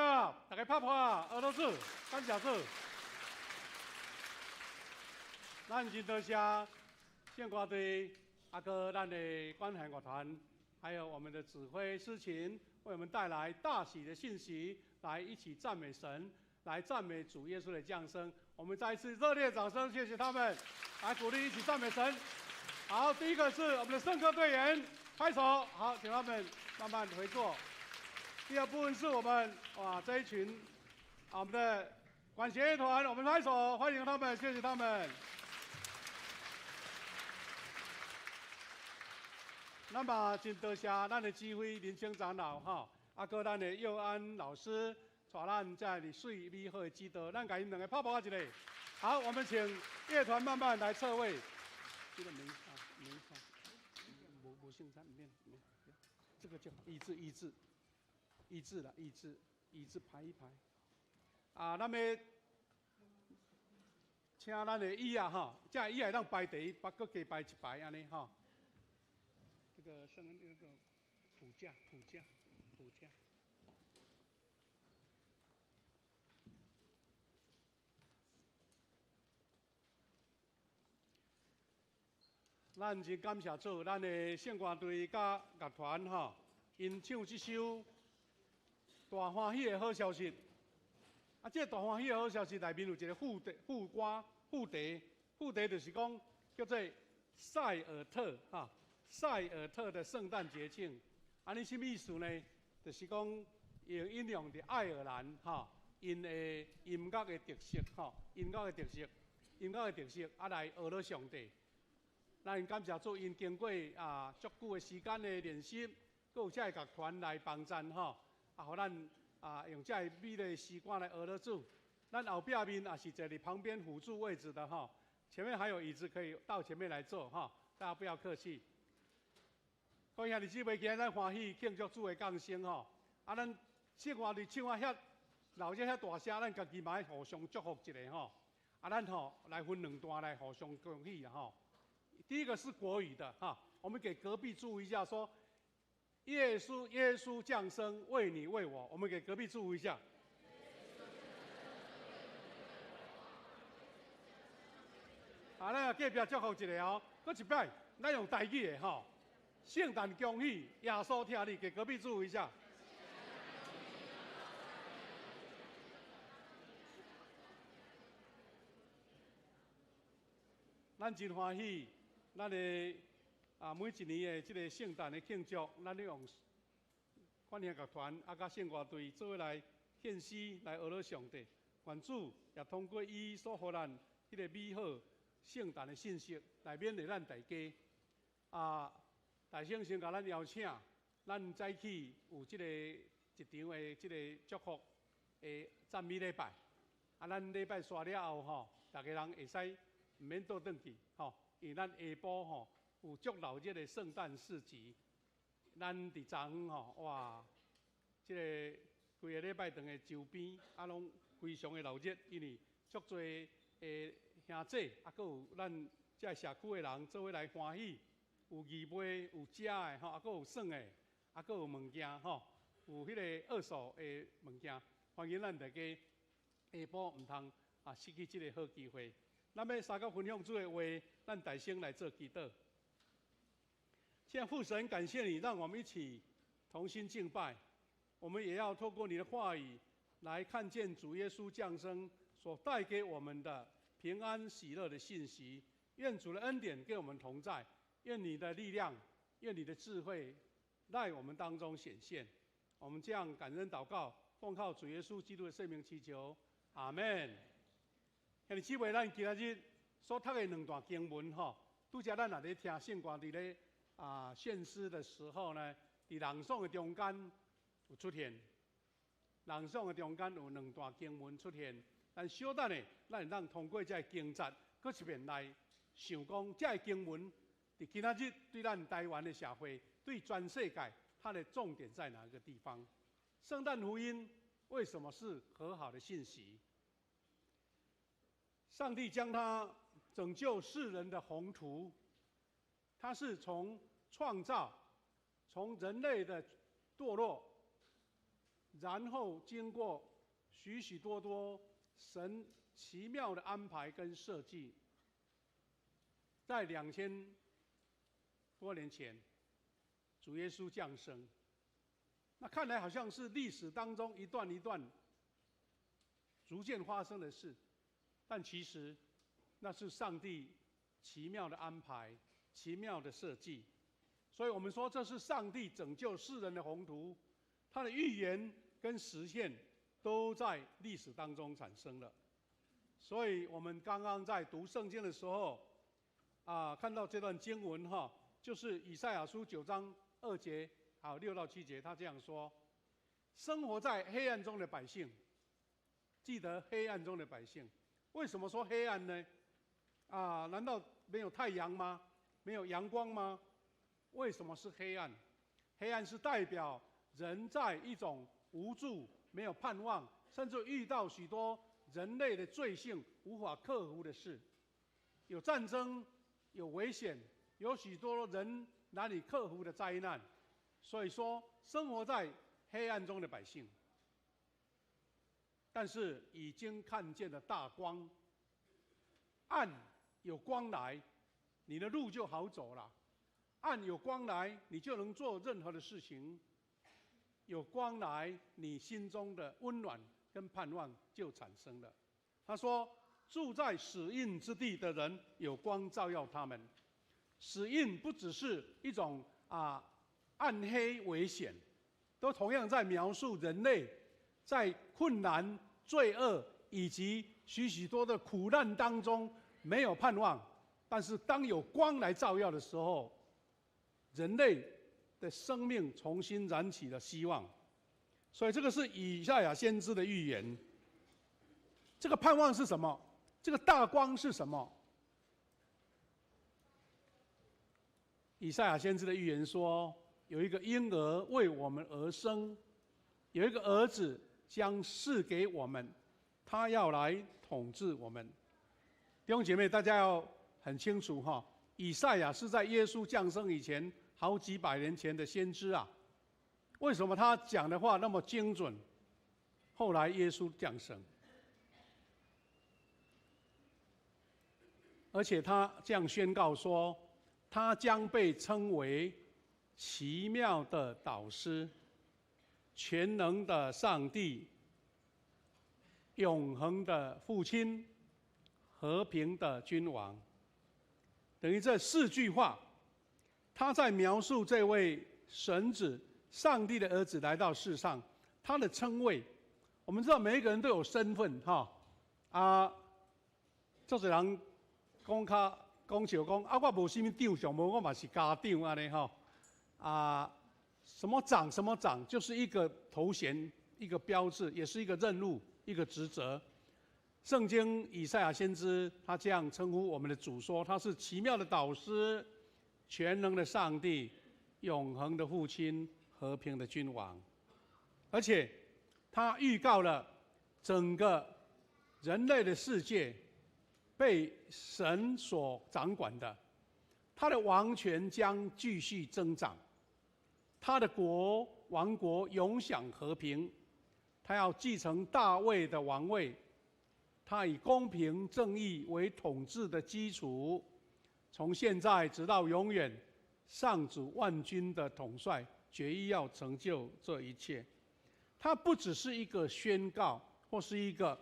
大家拍拍，俄罗斯，感谢主。咱真多谢圣歌队，啊阁咱的管弦乐团，还有我们的指挥司琴，为我们带来大喜的信息，来一起赞美神，来赞美主耶稣的降生。我们再一次热烈掌声，谢谢他们，来鼓励一起赞美神。好，第一个是我们的圣歌队员，拍手。好，请他们慢慢回座。第二部分是我们哇这一群，我们的管弦乐团，我们拍手欢迎他们，谢谢他们。那么真多谢咱的指挥林清长老哈，啊，阁咱的佑安老师带咱遮尔媠美好的指导，咱共𪜶两个拍拍一下。好，我们请乐团慢慢来撤位。这个没啊，没啥，无无姓陈，免免，这个叫椅子，椅子，椅子啦，椅子，椅子排一排。啊，那么请咱的椅仔吼，这椅仔会当排第一，阁加排一排按呢吼。这个上面那个谱架，谱架，谱架。咱真感谢主，咱的圣歌队佮乐团吼，𪜶唱这首大欢喜的好消息。啊，这个大欢喜的好消息内面有一个副题、副歌、副题，副题就是讲叫做塞尔特哈，塞尔特的圣诞节庆。按呢啥物意思呢？就是讲用引用伫爱尔兰哈，𪜶的音乐的特色吼，音乐的特色，音乐的特色啊来学了上帝。咱感谢主，𪜶经过啊足久的时间的练习，阁有这个乐团来帮赞吼，啊，予咱啊用这个美丽的诗歌来学了主。咱后壁面也是坐伫旁边辅助位置的吼，前面还有椅子可以到前面来坐吼，大家不要客气。各位兄弟姊妹，今日咱欢喜庆祝主的降生吼，啊，咱圣歌队唱啊遐闹热遐大声，咱家己嘛爱互相祝福一下吼。啊，咱吼来分两段来互相恭喜啦吼。第一个是国语的哈，我们给隔壁祝福一下，说耶稣耶稣降生为你为我，我们给隔壁祝福一下。好，咱隔壁祝福一下哦，阁一摆，咱用台语的吼，圣诞恭喜耶稣疼你，给隔壁祝福一下。咱真欢喜。咱的啊，每一年的这个圣诞的庆祝，咱咧用管弦乐团啊，佮圣乐队做伙来献诗来学了上帝。愿主也通过伊所予咱彼个美好圣诞的信息来勉励咱大家。啊，大圣先共咱邀请，咱早起有这个一场的这个祝福的赞美礼拜。啊，咱礼拜煞了后吼，逐家人会使毋免倒转去吼。因为咱下晡吼有足热闹的圣诞市集，咱伫昨昏吼哇，这个规个礼拜堂的周边啊拢非常的热闹，因为足济的兄弟啊，阁有咱这社区的人做伙来欢喜，有义卖，有食的吼，啊，阁有耍的，啊，阁有物件吼，有彼个二手的物件，欢迎咱大家下晡毋通啊失去这个好机会。咱欲相佮分享主的话，咱大声来做祈祷。现在父神，感谢你，让我们一起同心敬拜。我们也要透过你的话语，来看见主耶稣降生所带给我们的平安喜乐的信息。愿主的恩典跟我们同在，愿你的力量，愿你的智慧，在我们当中显现。我们这样感恩祷告，奉靠主耶稣基督的圣名祈求，阿门。兄弟姊妹，咱今仔日所读的两段经文吼，拄才咱若咧听圣歌伫咧啊献诗的时候呢，伫朗诵的中间有出现，朗诵的中间有两段经文出现。咱小等下，咱会当通过这个经节，阁一遍来想讲，这个经文伫今仔日对咱台湾的社会，对全世界，它的重点在哪个地方？圣诞福音为什么是和好的信息？上帝将他拯救世人的宏图，他是从创造，从人类的堕落，然后经过许许多多神奇妙的安排跟设计，在2000多年前，主耶稣降生。那看来好像是历史当中一段一段逐渐发生的事，但其实那是上帝奇妙的安排、奇妙的设计。所以我们说这是上帝拯救世人的宏图，他的预言跟实现都在历史当中产生了。所以我们刚刚在读圣经的时候，看到这段经文哈，就是以赛亚书9章2节，好，6到7节，他这样说：生活在黑暗中的百姓，记得黑暗中的百姓，为什么说黑暗呢？难道没有太阳吗？没有阳光吗？为什么是黑暗？黑暗是代表人在一种无助、没有盼望，甚至遇到许多人类的罪性无法克服的事，有战争，有危险，有许多人难以克服的灾难。所以说，生活在黑暗中的百姓，但是已经看见了大光。暗有光来，你的路就好走了；暗有光来，你就能做任何的事情。有光来，你心中的温暖跟盼望就产生了。他说：“住在死荫之地的人，有光照耀他们。死荫不只是一种暗黑危险，都同样在描述人类在困难、罪恶以及许许多的苦难当中没有盼望。但是当有光来照耀的时候，人类的生命重新燃起了希望。所以这个是以赛亚先知的预言。这个盼望是什么？这个大光是什么？以赛亚先知的预言说，有一个婴儿为我们而生，有一个儿子将赐给我们，他要来统治我们。弟兄姐妹，大家要很清楚哈，以赛亚是在耶稣降生以前好几百年前的先知啊。为什么他讲的话那么精准？后来耶稣降生，而且他这样宣告说，他将被称为奇妙的导师、全能的上帝、永恒的父亲、和平的君王。等于这四句话，他在描述这位神子、上帝的儿子来到世上，他的称谓。我们知道每一个人都有身份，哈啊，足济人讲较讲笑讲啊，我无啥物长相，无我嘛是家长按呢吼。什么长什么长，就是一个头衔，一个标志，也是一个任务，一个职责。圣经以赛亚先知他这样称呼我们的主说，他是奇妙的导师、全能的上帝、永恒的父亲、和平的君王。而且他预告了整个人类的世界被神所掌管的，他的王权将继续增长，他的国王国永享和平，他要继承大卫的王位，他以公平正义为统治的基础，从现在直到永远，上主万军的统帅决意要成就这一切。他不只是一个宣告，或是一个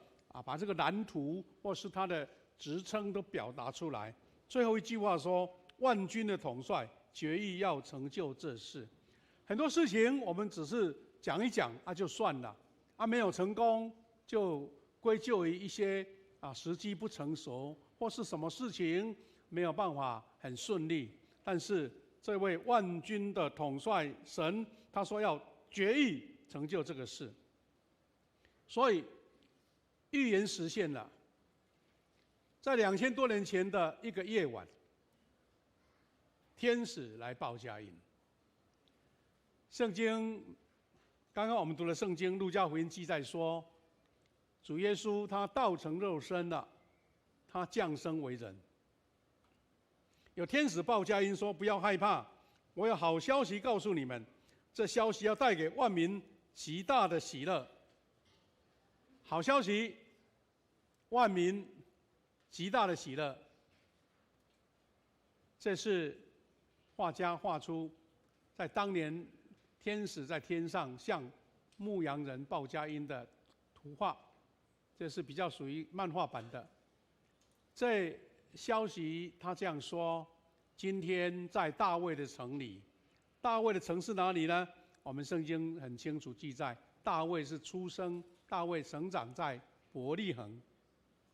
把这个蓝图或是他的职称都表达出来。最后一句话说，万军的统帅决意要成就这事。很多事情我们只是讲一讲就算了，没有成功就归咎于一些时机不成熟，或是什么事情没有办法很顺利。但是这位万军的统帅神，他说要决意成就这个事，所以预言实现了。在2000多年前的一个夜晚，天使来报佳音。圣经刚刚我们读了圣经，路加福音记载说，主耶稣他道成肉身了，他降生为人。有天使报佳音说：“不要害怕，我有好消息告诉你们。这消息要带给万民极大的喜乐。好消息，万民极大的喜乐。这是画家画出，在当年天使在天上向牧羊人报佳音的图画，这是比较属于漫画版的。这消息他这样说：今天在大卫的城里，大卫的城是哪里呢？我们圣经很清楚记载，大卫是出生，大卫成长在伯利恒。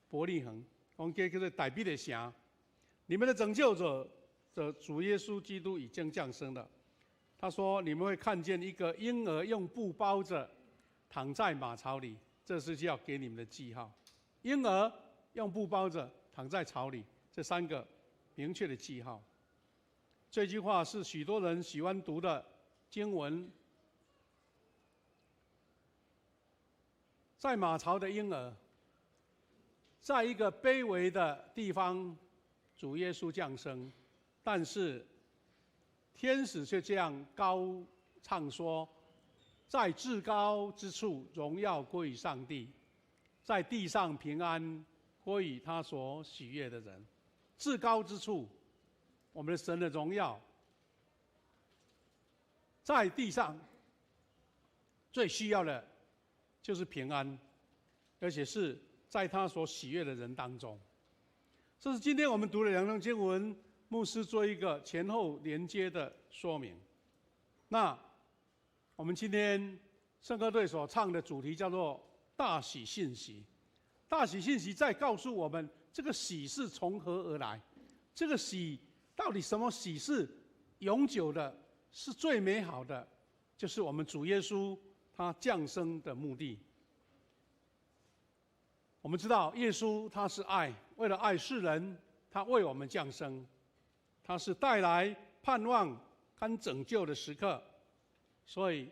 伯利恒，我们叫做大卫的城。你们的拯救者的主耶稣基督已经降生了。他说：“你们会看见一个婴儿用布包着，躺在马槽里，这是要给你们的记号。婴儿用布包着，躺在槽里，这三个明确的记号。”这句话是许多人喜欢读的经文。在马槽的婴儿，在一个卑微的地方，主耶稣降生，但是天使却这样高唱说：“在至高之处，荣耀归于上帝；在地上平安归于他所喜悦的人。”至高之处，我们的神的荣耀，在地上最需要的就是平安，而且是在他所喜悦的人当中。这是今天我们读的两段经文，牧师做一个前后连接的说明。那我们今天圣歌队所唱的主题叫做“大喜信息”。大喜信息在告诉我们，这个喜是从何而来？这个喜到底什么喜是永久的，是最美好的？就是我们主耶稣他降生的目的。我们知道耶稣他是爱，为了爱世人，他为我们降生，他是带来盼望跟拯救的时刻。所以，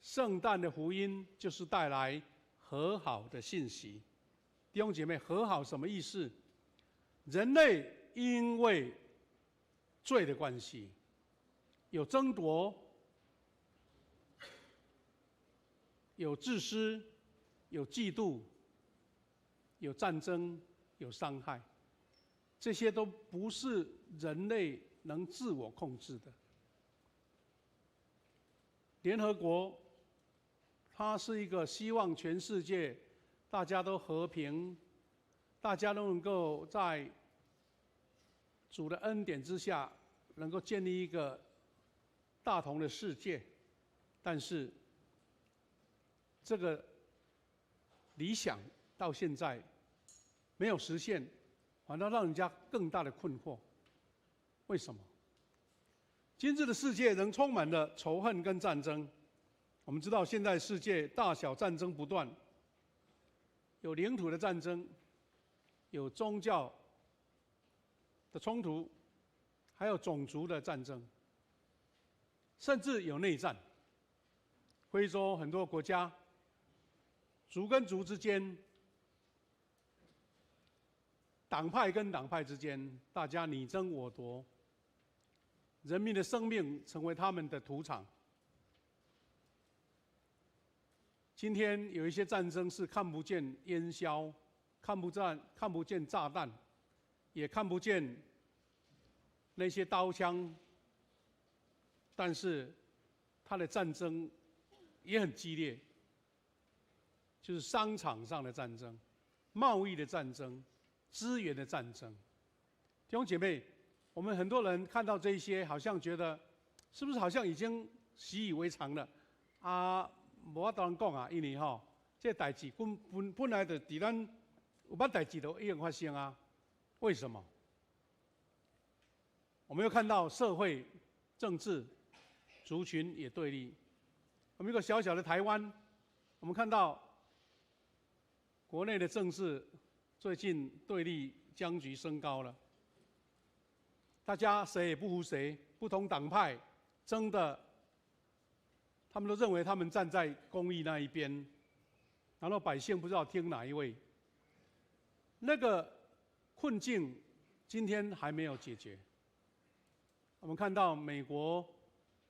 圣诞的福音就是带来和好的信息。弟兄姐妹，和好什么意思？人类因为罪的关系，有争夺，有自私，有嫉妒，有战争，有伤害，这些都不是人类能自我控制的。联合国，它是一个希望全世界大家都和平，大家都能够在主的恩典之下，能够建立一个大同的世界。但是，这个理想到现在没有实现，反倒让人家更大的困惑。为什么？今日的世界仍充满了仇恨跟战争。我们知道，现在世界大小战争不断，有领土的战争，有宗教的冲突，还有种族的战争，甚至有内战。非洲很多国家，族跟族之间，党派跟党派之间，大家你争我夺，人民的生命成为他们的屠场。今天有一些战争是看不见烟消，看不见炸弹，也看不见那些刀枪，但是他的战争也很激烈，就是商场上的战争、贸易的战争、资源的战争。弟兄姐妹，我们很多人看到这些，好像觉得是不是好像已经习以为常了？啊，无法度讲啊，因为吼，这代志本来就伫咱有捌代志都已经发生啊。为什么？我们又看到社会、政治、族群也对立。我们一个小小的台湾，我们看到国内的政治最近对立僵局升高了，大家谁也不服谁，不同党派争的，他们都认为他们站在公义那一边，然后百姓不知道听哪一位。那个困境今天还没有解决。我们看到美国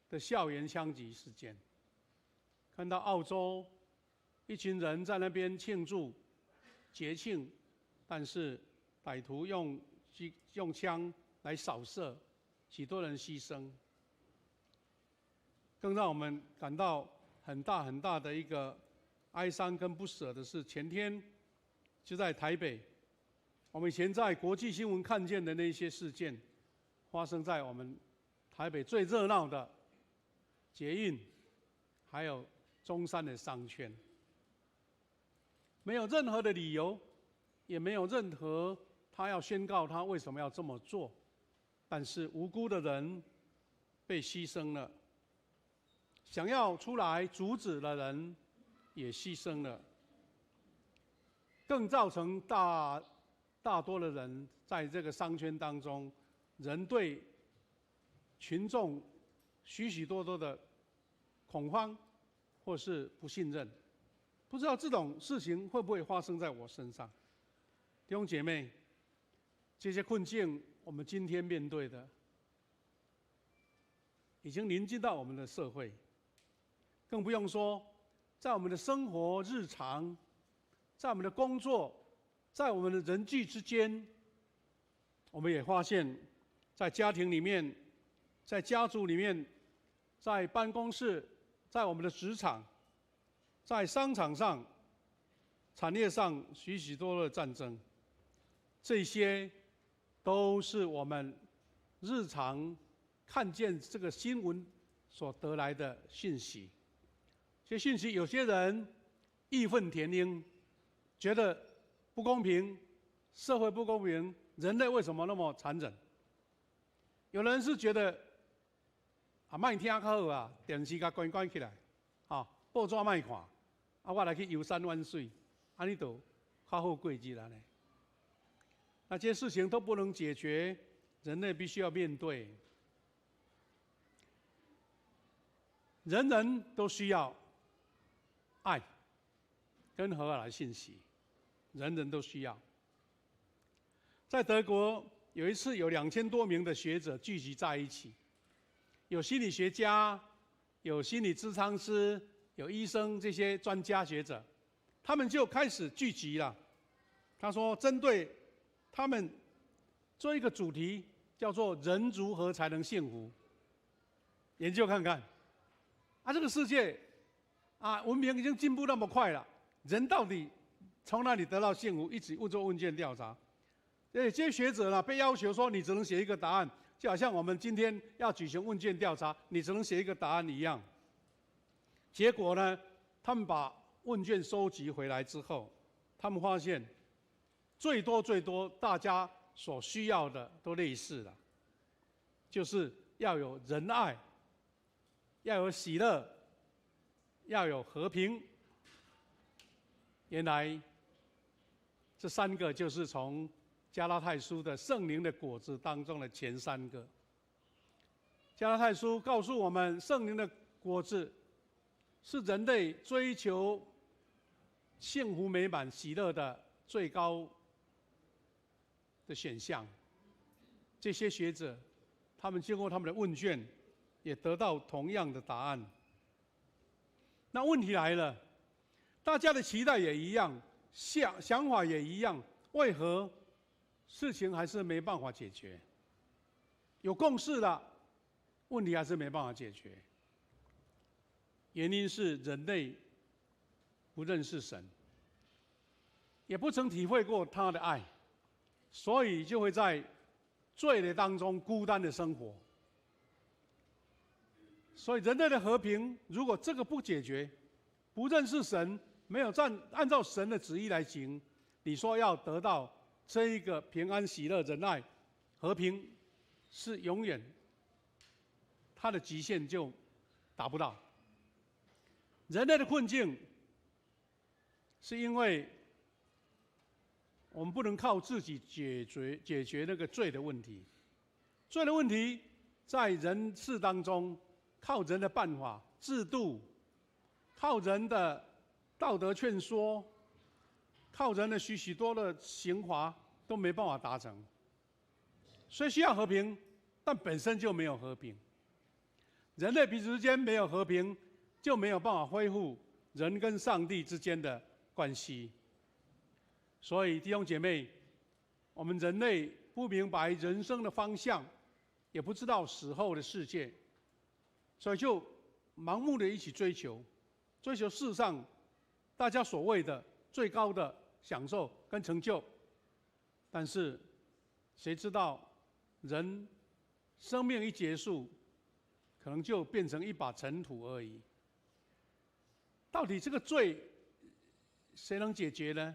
的校园枪击事件，看到澳洲一群人在那边庆祝节庆，但是歹徒用枪来扫射，许多人牺牲，更让我们感到很大很大的一个哀伤跟不舍的是，前天就在台北，我们以前在国际新闻看见的那些事件，发生在我们台北最热闹的捷运，还有中山的商圈，没有任何的理由，也没有任何他要宣告他为什么要这么做，但是无辜的人被牺牲了，想要出来阻止的人也牺牲了，更造成大大多的人在这个商圈当中，人对群众许许多多的恐慌或是不信任，不知道这种事情会不会发生在我身上。弟兄姐妹，这些困境我们今天面对的，已经临近到我们的社会，更不用说在我们的生活日常，在我们的工作，在我们的人际之间，我们也发现，在家庭里面，在家族里面，在办公室，在我们的职场，在商场上、产业上，许许多多的战争，这些都是我们日常看见这个新闻所得来的信息。这些信息，有些人义愤填膺，觉得不公平，社会不公平，人类为什么那么残忍？有人是觉得啊，莫听较好啊，电视共关关起来，啊，报纸莫看，啊，我来去游山玩水，按呢就较好过日按呢。那这些事情都不能解决，人类必须要面对。人人都需要爱跟和好的信息，人人都需要。在德国有一次，有2000多名的学者聚集在一起，有心理学家，有心理咨商师，有医生，这些专家学者，他们就开始聚集了。他说，针对他们做一个主题，叫做“人如何才能幸福”，研究看看。啊，这个世界啊，文明已经进步那么快了，人到底从哪里得到幸福？一直做问卷调查。这些学者呢，被要求说你只能写一个答案，就好像我们今天要举行问卷调查，你只能写一个答案一样。结果呢，他们把问卷收集回来之后，他们发现最多最多大家所需要的都类似了，就是要有仁爱，要有喜乐，要有和平。原来这三个就是从加拉太书的圣灵的果子当中的前三个。加拉太书告诉我们，圣灵的果子是人类追求幸福美满、喜乐的最高的选项。这些学者，他们经过他们的问卷，也得到同样的答案。那问题来了，大家的期待也一样，想法也一样，为何事情还是没办法解决？有共识了，问题还是没办法解决。原因是人类不认识神，也不曾体会过他的爱，所以就会在罪的当中孤单的生活。所以人类的和平，如果这个不解决，不认识神，没有按照神的旨意来行，你说要得到这一个平安、喜乐、仁爱、和平，是永远它的极限就达不到。人类的困境，是因为我们不能靠自己解决那个罪的问题。罪的问题在人世当中，靠人的办法、制度，靠人的道德劝说，靠人的许许多的刑罚都没办法达成。所以需要和平，但本身就没有和平。人类彼此之间没有和平，就没有办法恢复人跟上帝之间的关系。所以弟兄姐妹，我们人类不明白人生的方向，也不知道死后的世界，所以就盲目的一起追求，追求世上大家所谓的最高的享受跟成就。但是，谁知道人生命一结束，可能就变成一把尘土而已。到底这个罪，谁能解决呢？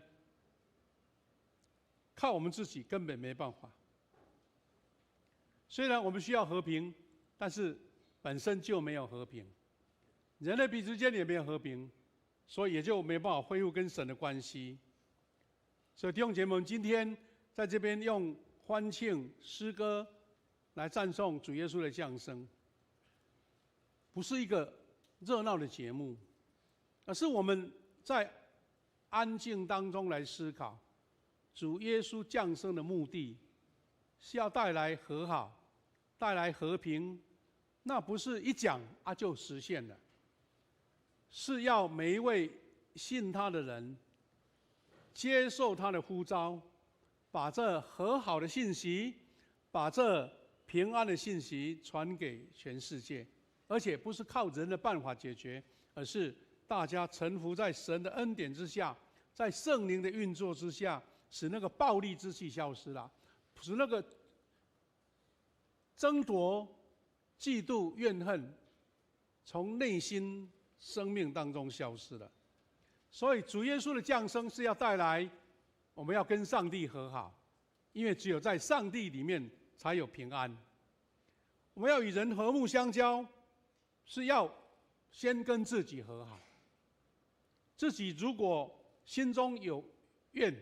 靠我们自己根本没办法。虽然我们需要和平，但是本身就没有和平，人类彼此间也没有和平，所以也就没办法恢复跟神的关系。所以弟兄姐妹们，今天在这边用欢庆诗歌来赞颂主耶稣的降生，不是一个热闹的节目，而是我们在安静当中来思考，主耶稣降生的目的是要带来和好，带来和平，那不是一讲啊就实现了，是要每一位信他的人接受他的呼召，把这和好的信息，把这平安的信息传给全世界，而且不是靠人的办法解决，而是大家臣服在神的恩典之下，在圣灵的运作之下，使那个暴戾之气消失了，使那个争夺、嫉妒、怨恨从内心生命当中消失了。所以主耶稣的降生是要带来我们要跟上帝和好，因为只有在上帝里面才有平安。我们要与人和睦相交，是要先跟自己和好。自己如果心中有怨、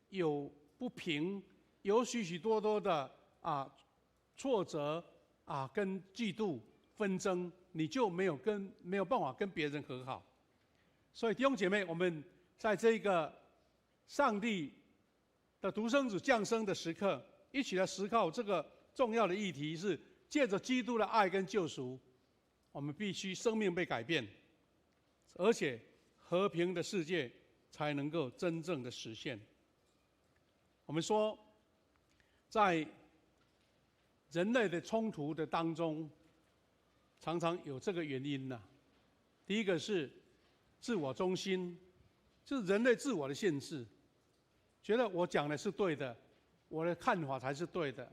有不平、有许许多多的挫折跟嫉妒纷争，你就没有办法跟别人和好。所以弟兄姐妹，我们在这个上帝的独生子降生的时刻，一起来思考这个重要的议题：是借着基督的爱跟救赎，我们必须生命被改变，而且和平的世界才能够真正的实现。我们说，在人类的冲突的当中，常常有这个原因呢。第一个是自我中心，就是人类自我的限制，觉得我讲的是对的，我的看法才是对的，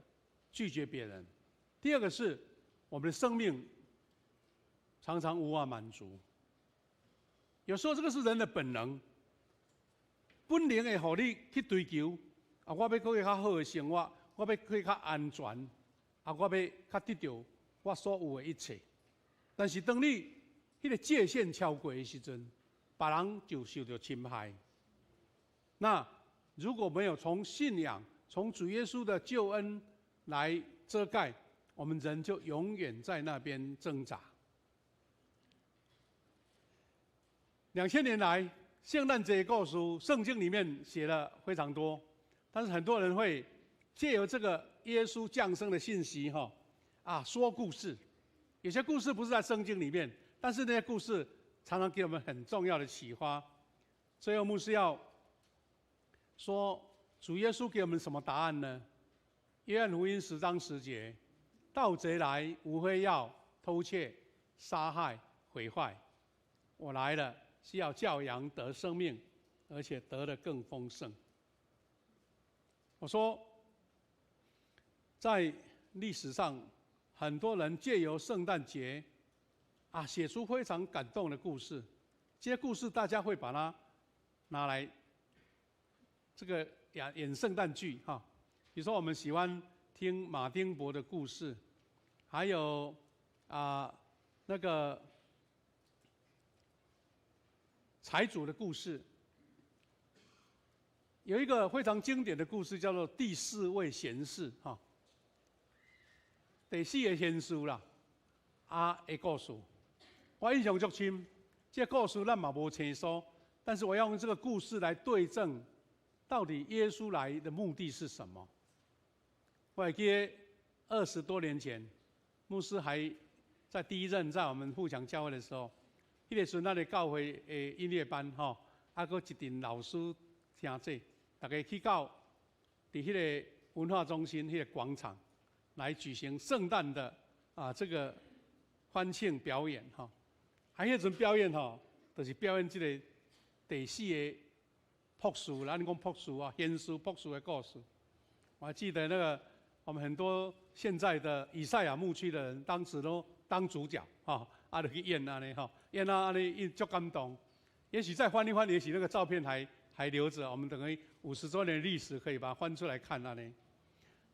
拒绝别人。第二个是我们的生命常常无法满足，有时候这个是人的本能，本能会予你去追求，啊，我欲过较好的生活，我欲过较安全，啊，我欲较得著我所有的一切。但是當你彼个界限超過的時陣，別人就受著侵害。那如果沒有從信仰、從主耶穌的救恩來遮蓋，我們人就永遠在那邊掙扎。2000年來，聖誕節故事，聖經裡面寫了非常多，但是很多人會借由這個耶穌降生的信息，哈，啊，說故事。有些故事不是在聖經裡面，但是那些故事常常給我們很重要的啟發。最後牧師要說，主耶穌給我們什麼答案呢？約翰福音10章10節：盜賊來，無非要偷竊、殺害、毀壞。我來了，是要叫羊得生命，而且得的更豐盛。我說，在歷史上，很多人借由聖誕節，啊，寫出非常感動的故事。這些故事大家會把它拿來這個演演聖誕劇哈。比如說，我們喜歡聽馬丁伯的故事，還有啊那個財主的故事。有一個非常經典的故事，叫做第四位賢士哈。第四個賢士啦，啊的故事，我印象足深。這個故事咱嘛無清楚，但是我要用這個故事來對證，到底耶穌來的目的是什麼？我還記得20多年前，牧師還在第一任在我們富強教會的時候，彼个時陣咱的教會的音樂班吼，啊，閣一陣老師聽這，逐家去到佇彼个文化中心彼个廣場來舉行聖誕的啊這個歡慶表演吼。啊，彼陣表演吼，就是表演這个第四个博士，咱講博士啊，先師博士的故事。我還記得那個我們很多現在的以賽亞牧區的人，當時都當主角，哈，啊，就去演按呢，吼，演啊按呢，伊足感動。也許再翻一翻，也許那個照片還留着，我們等於50周年歷史可以把它翻出來看按呢。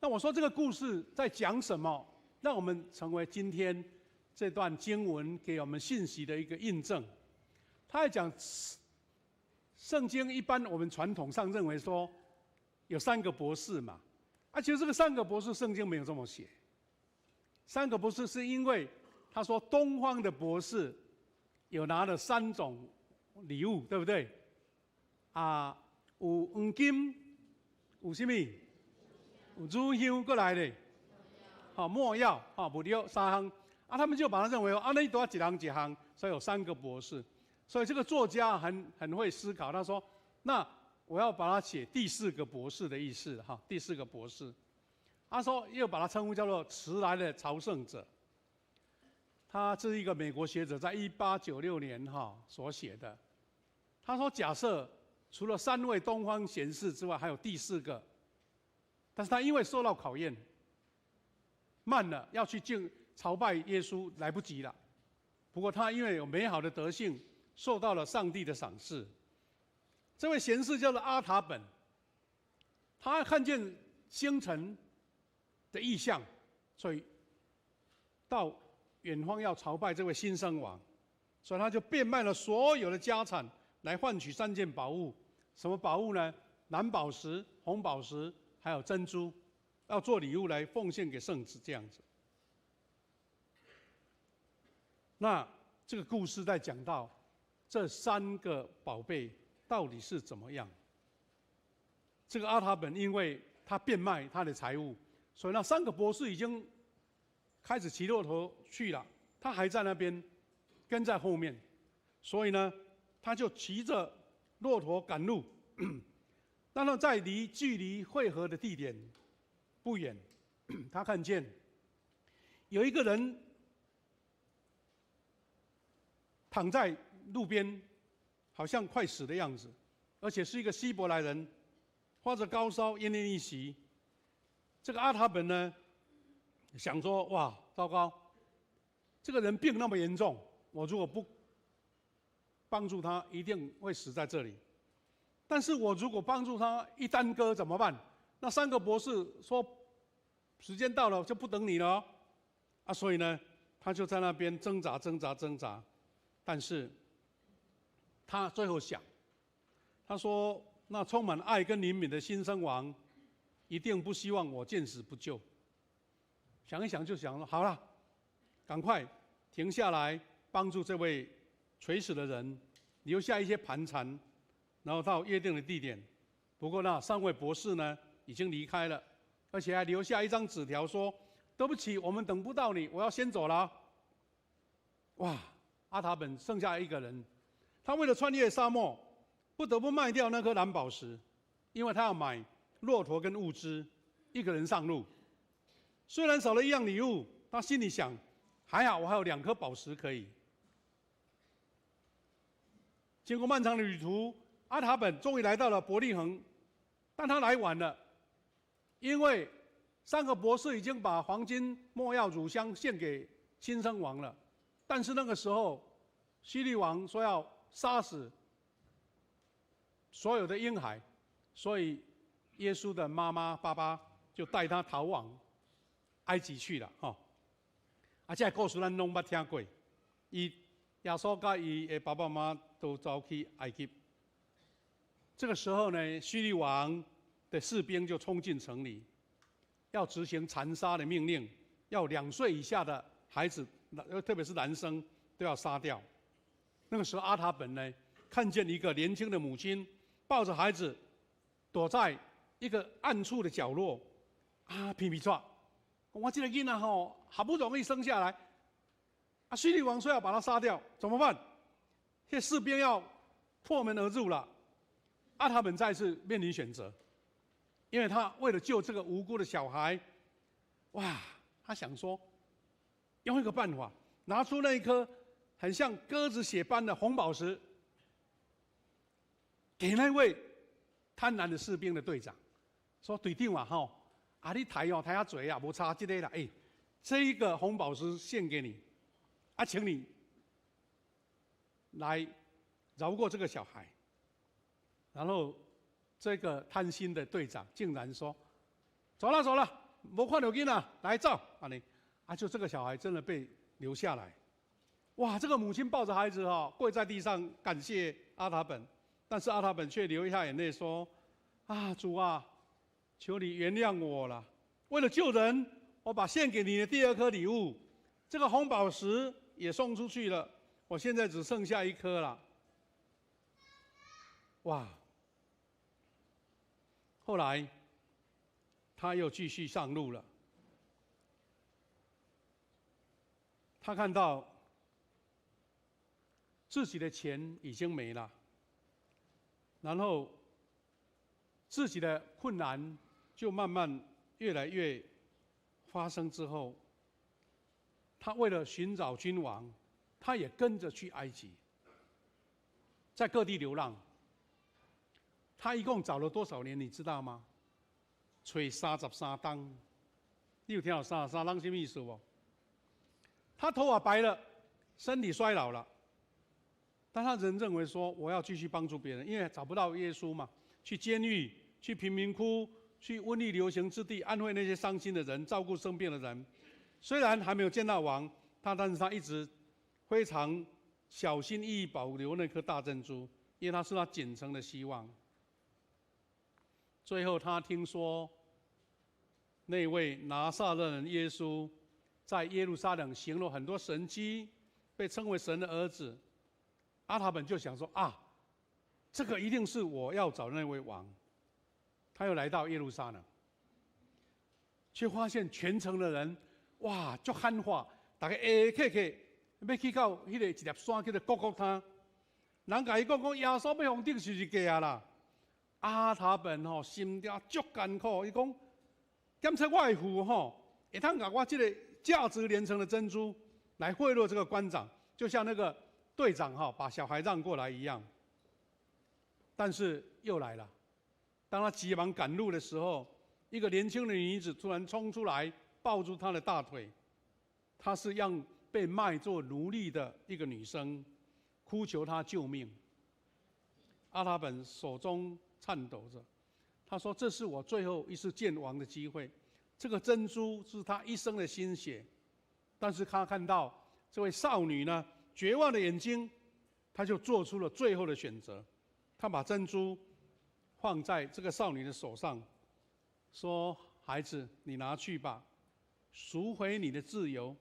那我說這個故事在講什麼？讓我們成為今天這段經文給我們信息的一個印證。他在講聖經，一般我們傳統上認為說有三個博士嘛，啊，其實這個三個博士聖經沒有這麼寫。三個博士是因為他說東方的博士有拿了三種禮物，對不對？啊，有黃金，有啥物？有乳香過來的，好沒藥，好沒藥三項，啊，他們就把它認為啊，那都要一人一項，所以有三個博士。所以這個作家很會思考，他說：那我要把它寫第四個博士的意思，哈，第四個博士。他說又把它稱呼叫做遲來的朝聖者。他這是一個美國學者，在1896年哈所寫的。他說假設除了三位東方賢士之外，還有第四個，但是他因為受到考驗，慢了要去敬朝拜耶穌來不及了。不過他因為有美好的德性，受到了上帝的賞賜。這位賢士叫做阿塔本，他看見星辰的異象，所以到遠方要朝拜這位新生王，所以他就變賣了所有的家產來換取三件寶物。什麼寶物呢？藍寶石、紅寶石，還有珍珠，要做禮物來奉獻給聖子這樣子。那這個故事在講到這三個寶貝到底是怎麼樣？這個阿塔本因為他變賣他的財物，所以那三個博士已經開始騎駱駝去了，他還在那邊跟在後面，所以呢，他就騎着駱駝趕路。那麼在距離會合的地點不遠，他看見有一個人躺在路邊，好像快死的樣子，而且是一個希伯來人，發着高燒，奄奄一息。這個阿塔本呢，想說：哇，糟糕，這個人病那麼嚴重，我如果不幫助他，一定會死在這裡。但是我如果幫助他，一耽擱怎麼辦？那三個博士說，時間到了就不等你了，啊，所以呢，他就在那邊掙扎、掙扎、掙扎。但是，他最後想，他說：“那充滿愛跟憐憫的新生王，一定不希望我見死不救。”想一想就想說：“好了，趕快停下來幫助這位垂死的人，留下一些盤纏，然後到約定的地點。”不過那三位博士呢，已經離開了，而且還留下一張紙條說：“對不起，我們等不到你，我要先走了。”哇！阿塔本剩下一個人，他為了穿越沙漠，不得不賣掉那顆藍寶石，因為他要買駱駝跟物資，一個人上路。雖然少了一樣禮物，他心裡想：還好我還有兩顆寶石可以。經過漫長的旅途，阿塔本終於來到了伯利恆，但他來晚了，因為三個博士已經把黃金、沒藥、乳香獻給新生王了。但是那個時候，希律王說要殺死所有的嬰孩，所以耶穌的媽媽、爸爸就帶他逃往埃及去了。吼，啊，這個故事咱攏捌聽過。伊耶穌佮伊的爸爸媽媽都走去埃及。這個時候呢，希律王的士兵就衝進城裡，要執行殘殺的命令，要2歲以下的孩子，特別是男生都要殺掉。那個時候，阿塔本呢，看見一個年輕的母親抱着孩子，躲在一個暗處的角落，啊，鼻鼻剉，我這個囡仔吼，好不容易生下來，啊，希律王說要把他殺掉，怎麼辦？彼士兵要破门而入了。阿塔本再次面临选择，因为他为了救这个无辜的小孩，哇，他想说，用一个办法，拿出那一颗很像鸽子血般的红宝石，给那位贪婪的士兵的队长，说：“队长啊，吼，啊你刣哦刣遐濟啊，無差這个啦，哎，這一個紅寶石獻給你，啊，請你來饒過這個小孩。”然後這個貪心的隊長竟然說：“走了走了，無看著囡仔，來走，按呢，啊，就這個小孩真的被留下來。哇，這個母親抱着孩子哈，跪在地上感謝阿塔本，但是阿塔本卻流下眼淚說：啊，主啊，求你原諒我了。為了救人，我把獻給你的第二顆禮物，這個紅寶石也送出去了，我現在只剩下一顆了。哇！後來他又繼續上路了。他看到自己的錢已經沒了，然後自己的困難就慢慢越來越發生之後，他為了尋找君王，他也跟着去埃及，在各地流浪。他一共找了多少年，你知道嗎？揣33冬。你有聽到三十三冬什麼意思無？他頭髮白了，身體衰老了，但他仍認為說，我要繼續幫助別人，因為找不到耶穌嘛。去監獄，去貧民窟，去瘟疫流行之地，安慰那些傷心的人，照顧生病的人。雖然還沒有見到王，但是他一直非常小心翼翼保留那顆大珍珠，因為他是他僅存的希望。最後，他聽說那位拿撒勒人耶穌在耶路撒冷行了很多神蹟，被稱為神的兒子。阿塔本就想說：啊，這個一定是我要找的那位王。他又來到耶路撒冷，卻發現全城的人，哇，足喊話，大家會客客欲去到彼个一粒山叫做各各他，人共伊講講耶穌欲予人釘十字架啦。阿塔本吼心中足艱苦，伊講檢測我的父吼，會通共我這个價值連城的珍珠來賄賂這個官長，就像那個隊長哈把小孩讓過來一樣。但是又來了，當他急忙趕路的時候，一個年輕的女子突然衝出來抱住他的大腿，她是讓被賣做奴隸的一個女生，哭求他救命。阿塔本手中顫抖着，他說：“這是我最後一次見王的機會。這個珍珠是他一生的心血，但是他看到這位少女呢，絕望的眼睛，他就做出了最後的選擇。他把珍珠放在這個少女的手上，說：孩子，你拿去吧，贖回你的自由，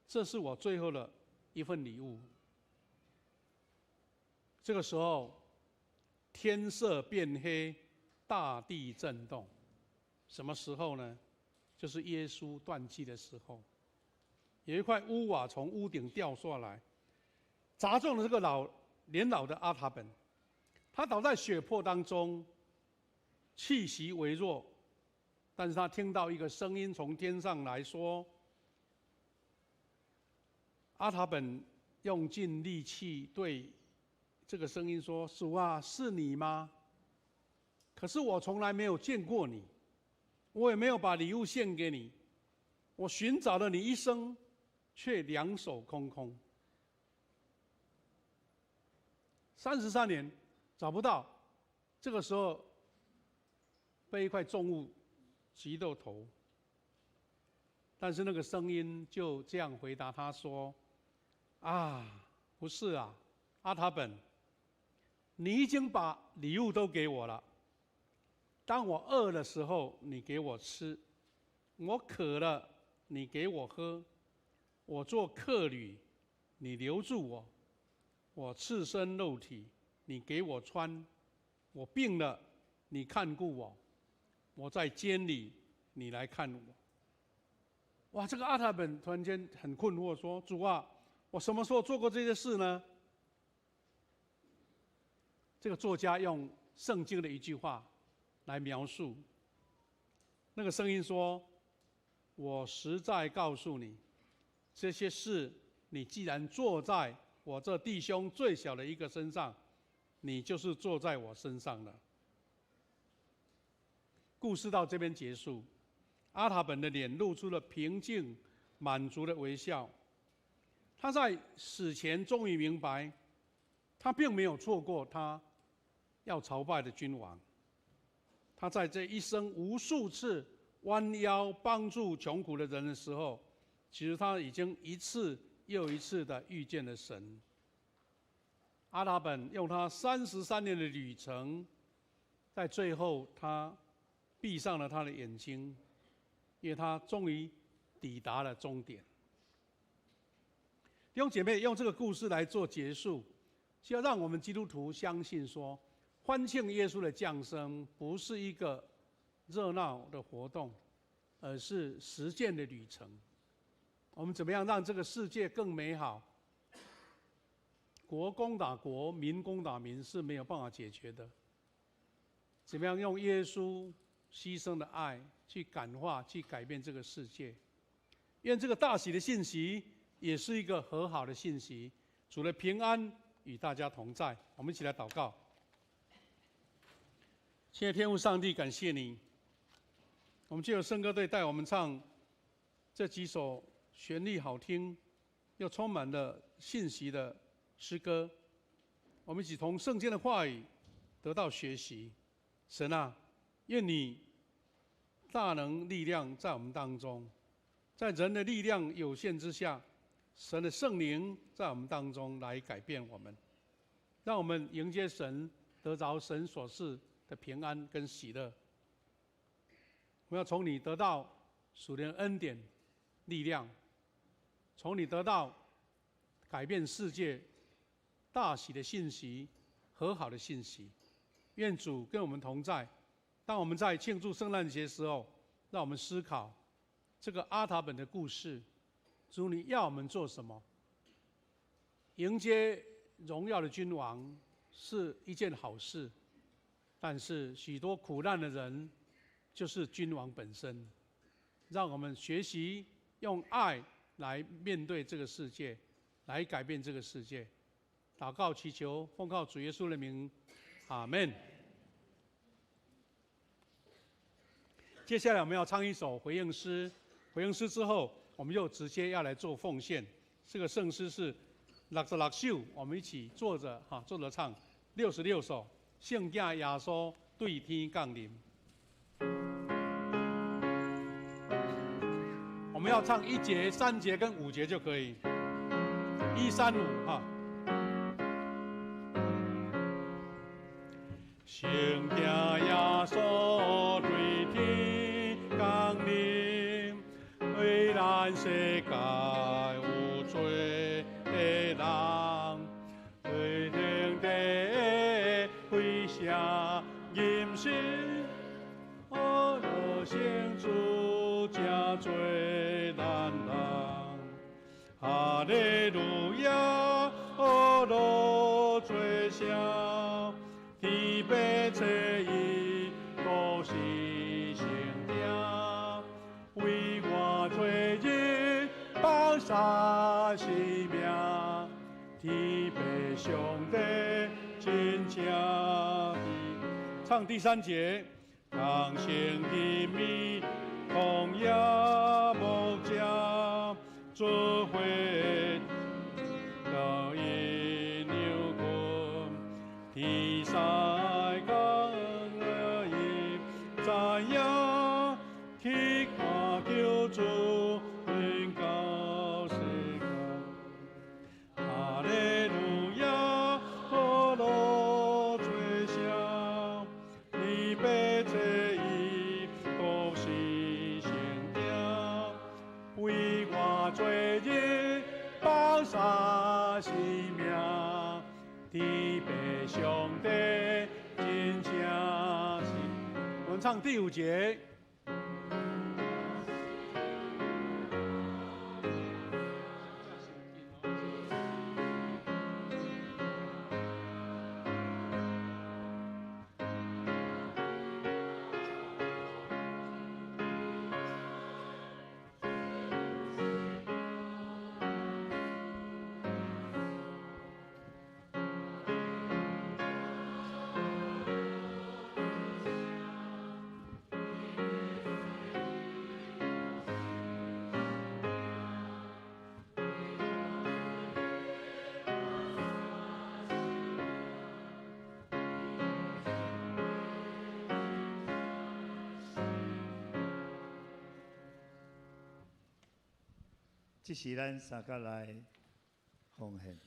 這是我最後的一份禮物。”這個時候，天色變黑，大地震動。什麼時候呢？就是耶穌斷氣的時候。有一塊屋瓦從屋頂掉下來，砸中了這個年老的阿塔本，他倒在血泊當中，氣息微弱。但是他聽到一個聲音從天上來說：“阿塔本用盡力氣對這個聲音說：主啊，是你嗎？可是我從來沒有見過你，我也沒有把禮物獻給你。我尋找了你一生，卻兩手空空。33年找不到，這個時候被一塊重物擊到頭，但是那個聲音就這樣回答他說：啊，不是啊，阿塔本。你已經把禮物都給我了。當我餓的時候，你給我吃；我渴了，你給我喝；我做客旅，你留住我；我赤身露體，你給我穿；我病了，你看顧我；我在監裡，你來看我。哇！這個阿塔本突然間很困惑，說：主啊，我什麼時候做過這些事呢？这个作家用圣经的一句话来描述。那个声音说：“我实在告诉你，这些事你既然做在我这弟兄最小的一个身上，你就是做在我身上了。”故事到这边结束，阿塔本的脸露出了平静、满足的微笑。他在死前终于明白，他并没有错过他要朝拜的君王。他在这一生无数次弯腰帮助穷苦的人的时候，其实他已经一次又一次的遇见了神。阿塔本用他33年的旅程，在最后他闭上了他的眼睛，因为他终于抵达了终点。弟兄姐妹，用这个故事来做结束，是要让我们基督徒相信说，欢庆耶稣的降生不是一个热闹的活动，而是实践的旅程。我们怎么样让这个世界更美好？国攻打国，民攻打民是没有办法解决的。怎么样用耶稣牺牲的爱去感化、去改变这个世界？愿这个大喜的信息也是一个和好的信息。主的平安与大家同在。我们一起来祷告。亲爱的天父上帝，感谢你。我们就有圣歌队带我们唱这几首旋律好听又充满了信息的诗歌。我们一起从圣经的话语得到学习。神啊，愿你大能力量在我们当中，在人的力量有限之下，神的圣灵在我们当中来改变我们，让我们迎接神，得着神所赐的平安跟喜乐。我们要从你得到属灵恩典、力量，从你得到改变世界大喜的信息、和好的信息。愿主跟我们同在。当我们在庆祝圣诞节的时候，让我们思考这个阿塔本的故事。主，你要我们做什么？迎接荣耀的君王是一件好事，但是许多苦难的人就是君王本身。让我们学习用爱来面对这个世界，来改变这个世界。祷告祈求，奉靠主耶稣的名，阿门。接下来我们要唱一首回应诗，回应诗之后，我们就直接要来做奉献。这个圣诗是66首，我们一起坐着哈，坐着唱66首。圣囝耶稣对天降临。我们要唱一节、三节跟五节就可以，一三五哈。圣囝耶稣對天降臨，為咱世界有罪的人，對天地飛聲吟詩，呵樂聖主成做咱人。哈利路亞，呵樂做聲，天父賜伊獨生聖子，為我罪人放捨生命，天父上帝真正唱第三節，同聲讚美，曠野牧者，做伙到伊牛群，天使講伊知影，去看救主臨到世間。哈利路亞，呵樂做聲，天父賜伊獨生聖子，為我罪人放捨生命，天父上帝真正是。我們唱第五節。這是咱三甲來奉獻。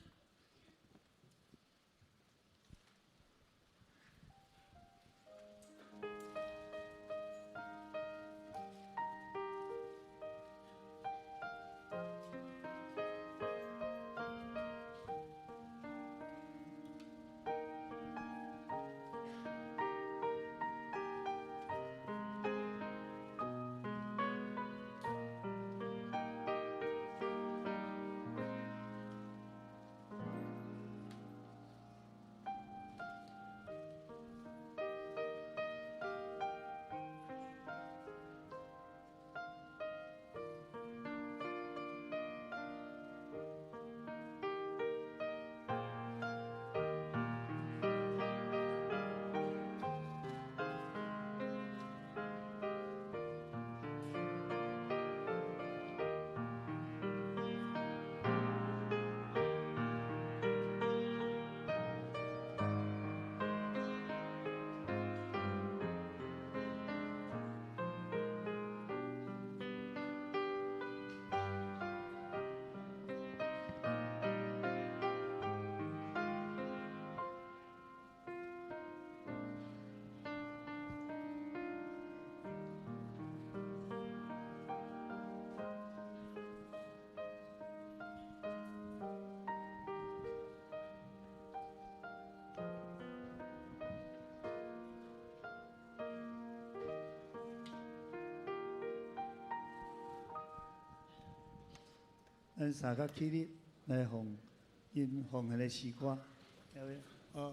咱三甲起立來奉因奉獻的詩歌，啊。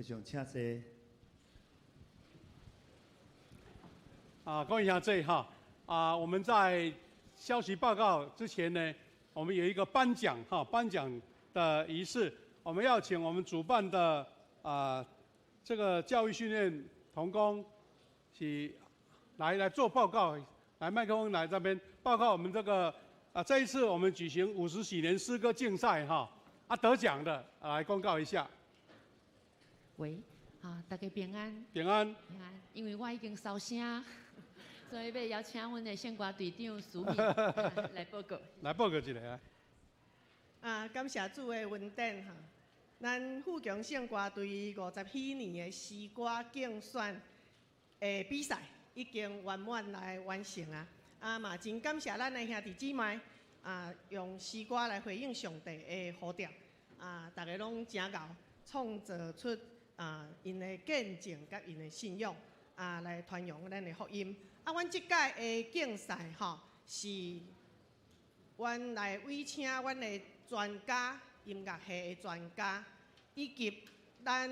上請坐。啊，各位兄弟哈，啊，我們在消息報告之前呢，我們有一個頒獎哈，頒獎的儀式，我們要請我們主辦的啊這個教育訓練同工是來做報告，來麥克風來這邊報告我們這個啊這一次我們舉行50禧年詩歌競賽哈，啊得獎的來公告一下。喂，啊，大家平安。平安。平安，因為我已經收聲，所以欲邀請阮的聖歌隊長蘇敏來報告。來報告一下。啊，感謝主的恩典哈，咱富強聖歌隊50禧年的詩歌競選的比賽已經圓滿來完成啊！啊嘛，真感謝咱的兄弟姊妹啊，用詩歌來回應上帝的呼召啊，大家攏真𠢕，創造出啊，𪜶的見證佮𪜶的信仰啊，來傳揚咱的福音。啊，阮這屆的競賽吼，是阮來委請阮的專家、音樂系的專家，以及咱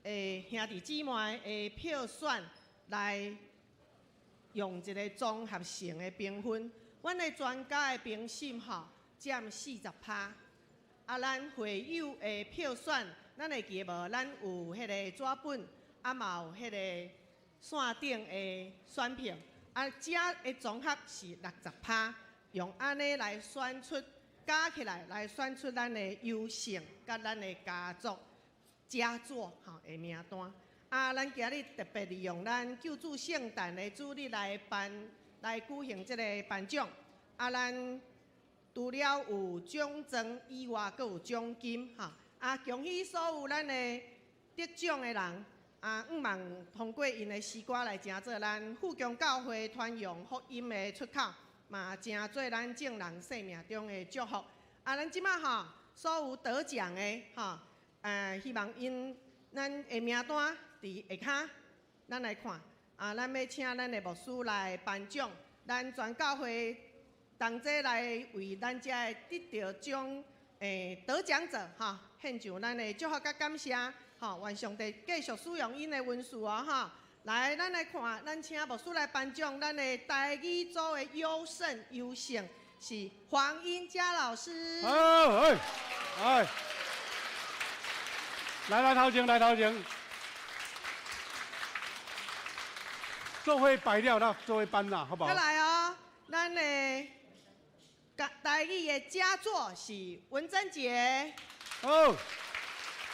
的兄弟姊妹的票選，來用一個綜合性的評分。阮的專家的評審吼，佔40%。啊，咱會友的票選，咱會記無？咱有彼個紙本，啊嘛有彼個線頂的選票，啊，這的綜合是60%，用按呢來選出，加起來來選出咱的優勝，佮咱的佳作、佳作吼的名單。啊，咱今日特別利用咱救主聖誕的主日來頒來舉行這個頒獎。啊，咱除了有獎狀以外，閣有獎金吼。啊，恭喜所有咱的得獎的人，啊，向望通過𪜶的詩歌來成做咱富強教會傳揚福音的出口，嘛成做咱眾人生命中的祝福。啊，咱這擺吼，所有得獎的吼，希望𪜶咱的名單伫下跤，咱来看，啊，咱欲请咱的牧师来颁奖，咱全教会同齐来为咱遮的得著奖得奖者吼，献上咱的祝福佮感谢，吼，愿上帝继续使用𪜶的恩赐哦，吼。来，咱来看，咱请牧师来颁奖，咱的台语组的优胜优胜是黄英佳老师。好，哎，哎，来来头前，来头前，做伙摆了啦，做伙颁啦，好不好？再来哦，咱的台语的佳作是文珍姐。好。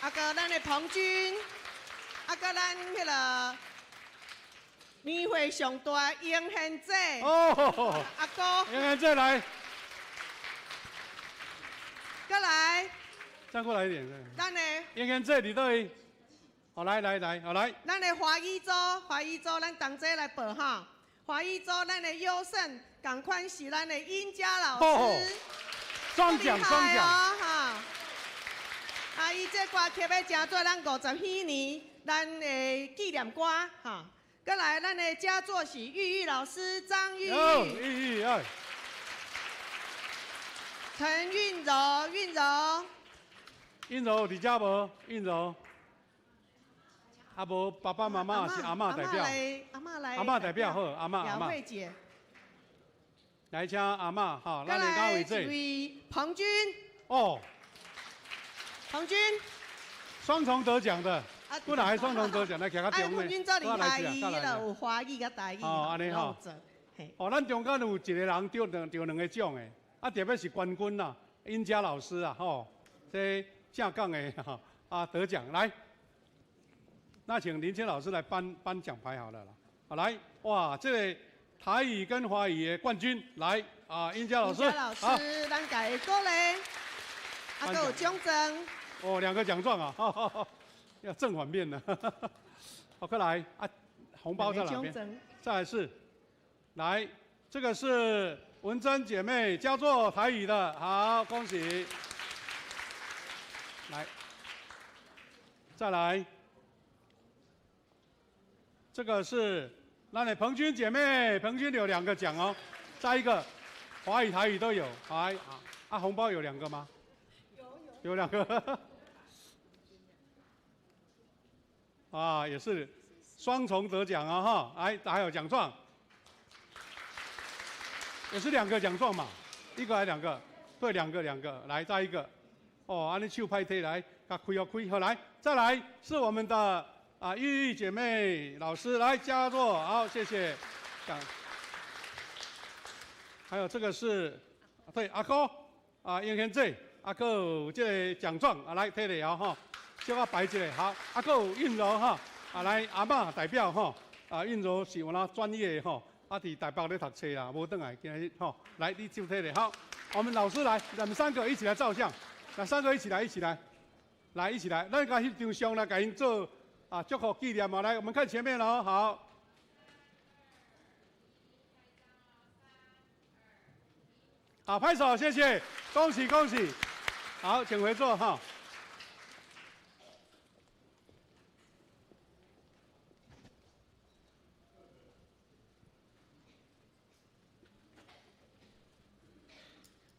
啊，阁咱的彭军，啊，阁咱彼个年岁上大的英贤姐。哦。阿哥。英贤姐来。阁来。站过来一点。咱的。英贤姐伫佗位？好，来来来，好来。咱的华语组，华语组，咱同齐来报哈。华语组，咱的优胜，仝款是咱的殷佳老师。双奖双奖。哈。啊，伊这歌曲欲成做咱50禧年咱的纪念歌哈。阁来，咱的佳作是玉玉老师张玉玉。玉玉哎。陈韵柔，韵柔。韵柔伫遮无？韵柔。啊无爸爸妈妈是阿嬷代表。阿嬷来。阿嬷代表好，阿嬷阿嬷。雅慧姐。来请阿嬷哈，咱的雅慧姐。一位彭军。哦。彭军。双重得奖的，本来还双重得奖，来徛较中彭军做厉害，伊彼个有华语佮台语。哦，按呢吼。哦，咱中间有一个人得两个奖的，啊，特别是冠军啦，殷佳老师啊，吼，这正港的哈啊得奖来。那请林谦老师来颁奖牌好了啦。好来，哇，这个台语跟华语的冠军来啊，殷佳老师。殷佳老师，咱共伊鼓励，啊，阁有奖状。哦，两个奖状啊，要正反面的。好，过来啊，红包在哪边？再来是，来，这个是文珍姐妹佳作台语的，好，恭喜。来，再来。这个是咱的彭军姐妹，彭军有两个奖哦，再一个，华语台语都有，来啊，红包有两个吗？有两个，啊，也是双重得奖啊哈，哎，还有奖状，也是两个奖状嘛，一个还两个？对，两个两个，来再一个，哦，按呢手歹提来，共开哦开，好来，再来是我们的。啊，玉玉姐妹老师来佳作，好，谢谢。还有这个是，对，阿哥，啊，英贤姐，阿哥有这个奖状，啊，来提来哦吼，小可摆一下，好，阿阁有韵柔哈，啊，来阿嬷代表吼，啊，韵柔是有那专业吼，啊，伫台北咧读册啦，无转来今日吼，来你手提来，好，我们老师来，咱们三个一起来照相，来三个一起来，一起来，来一起来，咱共翕张相来，共𪜶做。啊，祝福纪念嘛！来，我们看前面喽，好。好，拍手，谢谢，恭喜恭喜。好，请回座哈。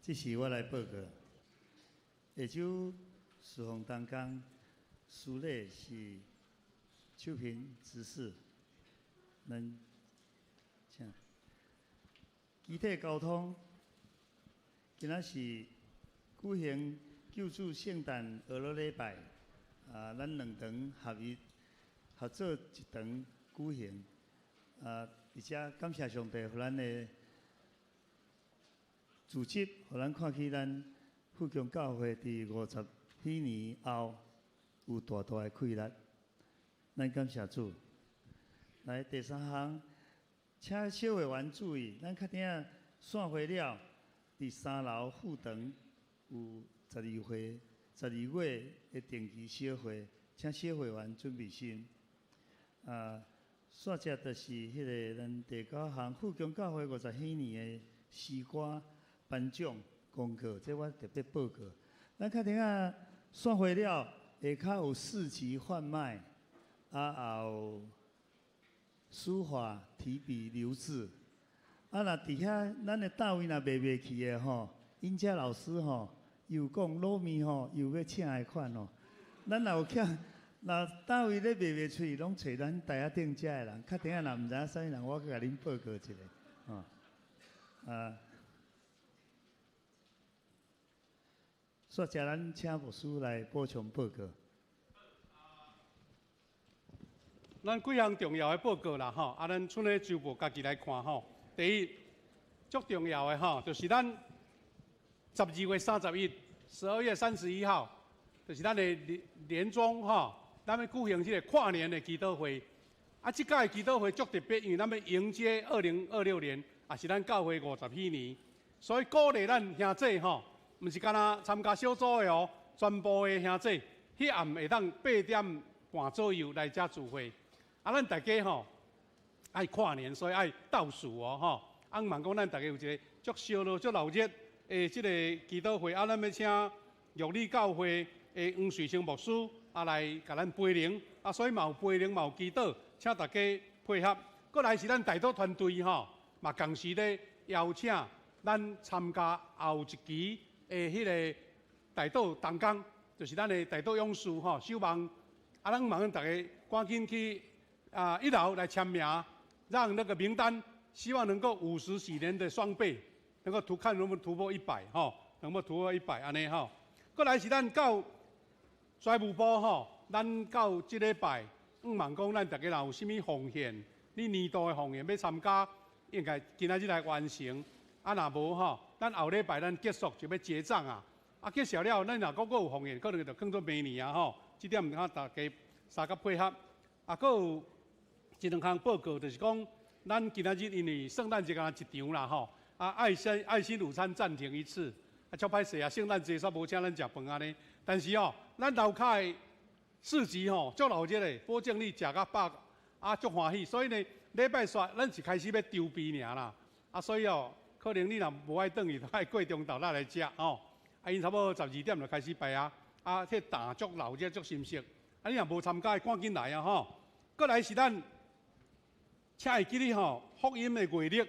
这是我来报告。下周侍奉同工，司礼是秋萍执事，咱请。机体交通，今仔是举行救主圣诞俄罗礼拜，啊，咱两堂合一合做一堂举行，啊，而且感谢上帝，予咱的组织，予咱看起咱富强教会伫50禧年后有大大的气力。咱感谢主。来第三项，请小会员注意，咱确定散会了，伫三楼副堂有12岁、12月的定期小会，请小会员准备心。啊，煞接就是彼个咱第九项富强教会50禧年的诗歌颁奖公告，这我特别报告。咱确定啊，散会了，下跤有市集贩卖。啊，也有书法提笔留字。啊，若伫遐咱的单位若卖袂去的吼，𪜶遮老师吼又讲卤面吼又欲请的款吼。咱若有欠，若单位咧卖袂出去，拢揣咱台仔顶遮的人。较等下若毋知影啥物人，我去共恁报告一下，吼。啊，煞请咱请牧师来补充报告。咱几项重要的报告啦，吼，啊，咱春的周报家己来看吼。第一，足重要的吼，就是咱12月31，12月31号，就是咱的年终吼，咱欲举行这个跨年的祈祷会。啊，这届祈祷会足特别，因为咱欲迎接2026年，也是咱教会50禧年，所以鼓励咱兄弟吼，毋是干焦参加小组的哦，全部的兄弟，彼暗会当8点半左右来遮聚会。啊，咱大家吼爱跨年，所以爱倒数哦吼。啊，毋茫讲咱大家有一个足烧热、足热闹的这个祈祷会，啊，咱欲请玉里教会的黄瑞生牧师啊来共咱陪灵，啊，所以嘛有陪灵，嘛有祈祷，请大家配合。过来是咱代祷团队吼，嘛共时咧邀请咱参加后一期的彼个代祷同工，就是咱的代祷勇士吼，守望。啊，咱望大家赶紧去啊一楼来签名，让那个名单，希望能够50禧年的双倍，能够突看能不能突破一百吼，能不能突破一百按呢吼。过来是咱到财务部吼，咱到这礼拜，向望讲咱大家若有啥物奉献，你年度的奉献欲参加，应该今仔日来完成。啊，若无吼，咱后礼拜咱结束就欲结账啊。啊，结束了，咱若阁阁有奉献，可能就囥做明年啊吼。这点较大家相佮配合。啊，阁有一两项报告，就是讲咱今仔日因为圣诞节敢若一场啦吼，啊，爱心午餐暂停一次，啊，足歹势啊，圣诞节煞无请咱食饭按呢。但是哦，咱楼跤的市集吼，足热闹的，保证你食甲饱，啊，足欢喜。所以呢，礼拜煞咱是开始欲筹备尔啦。啊，所以哦，可能你若无爱转去，就爱过中昼仔来食吼。啊，𪜶差不多12点就开始摆啊。啊，这档足热闹，足新鲜。啊，你若无参加，赶紧来啊吼。过来是咱，请会记得吼，福音的月历犹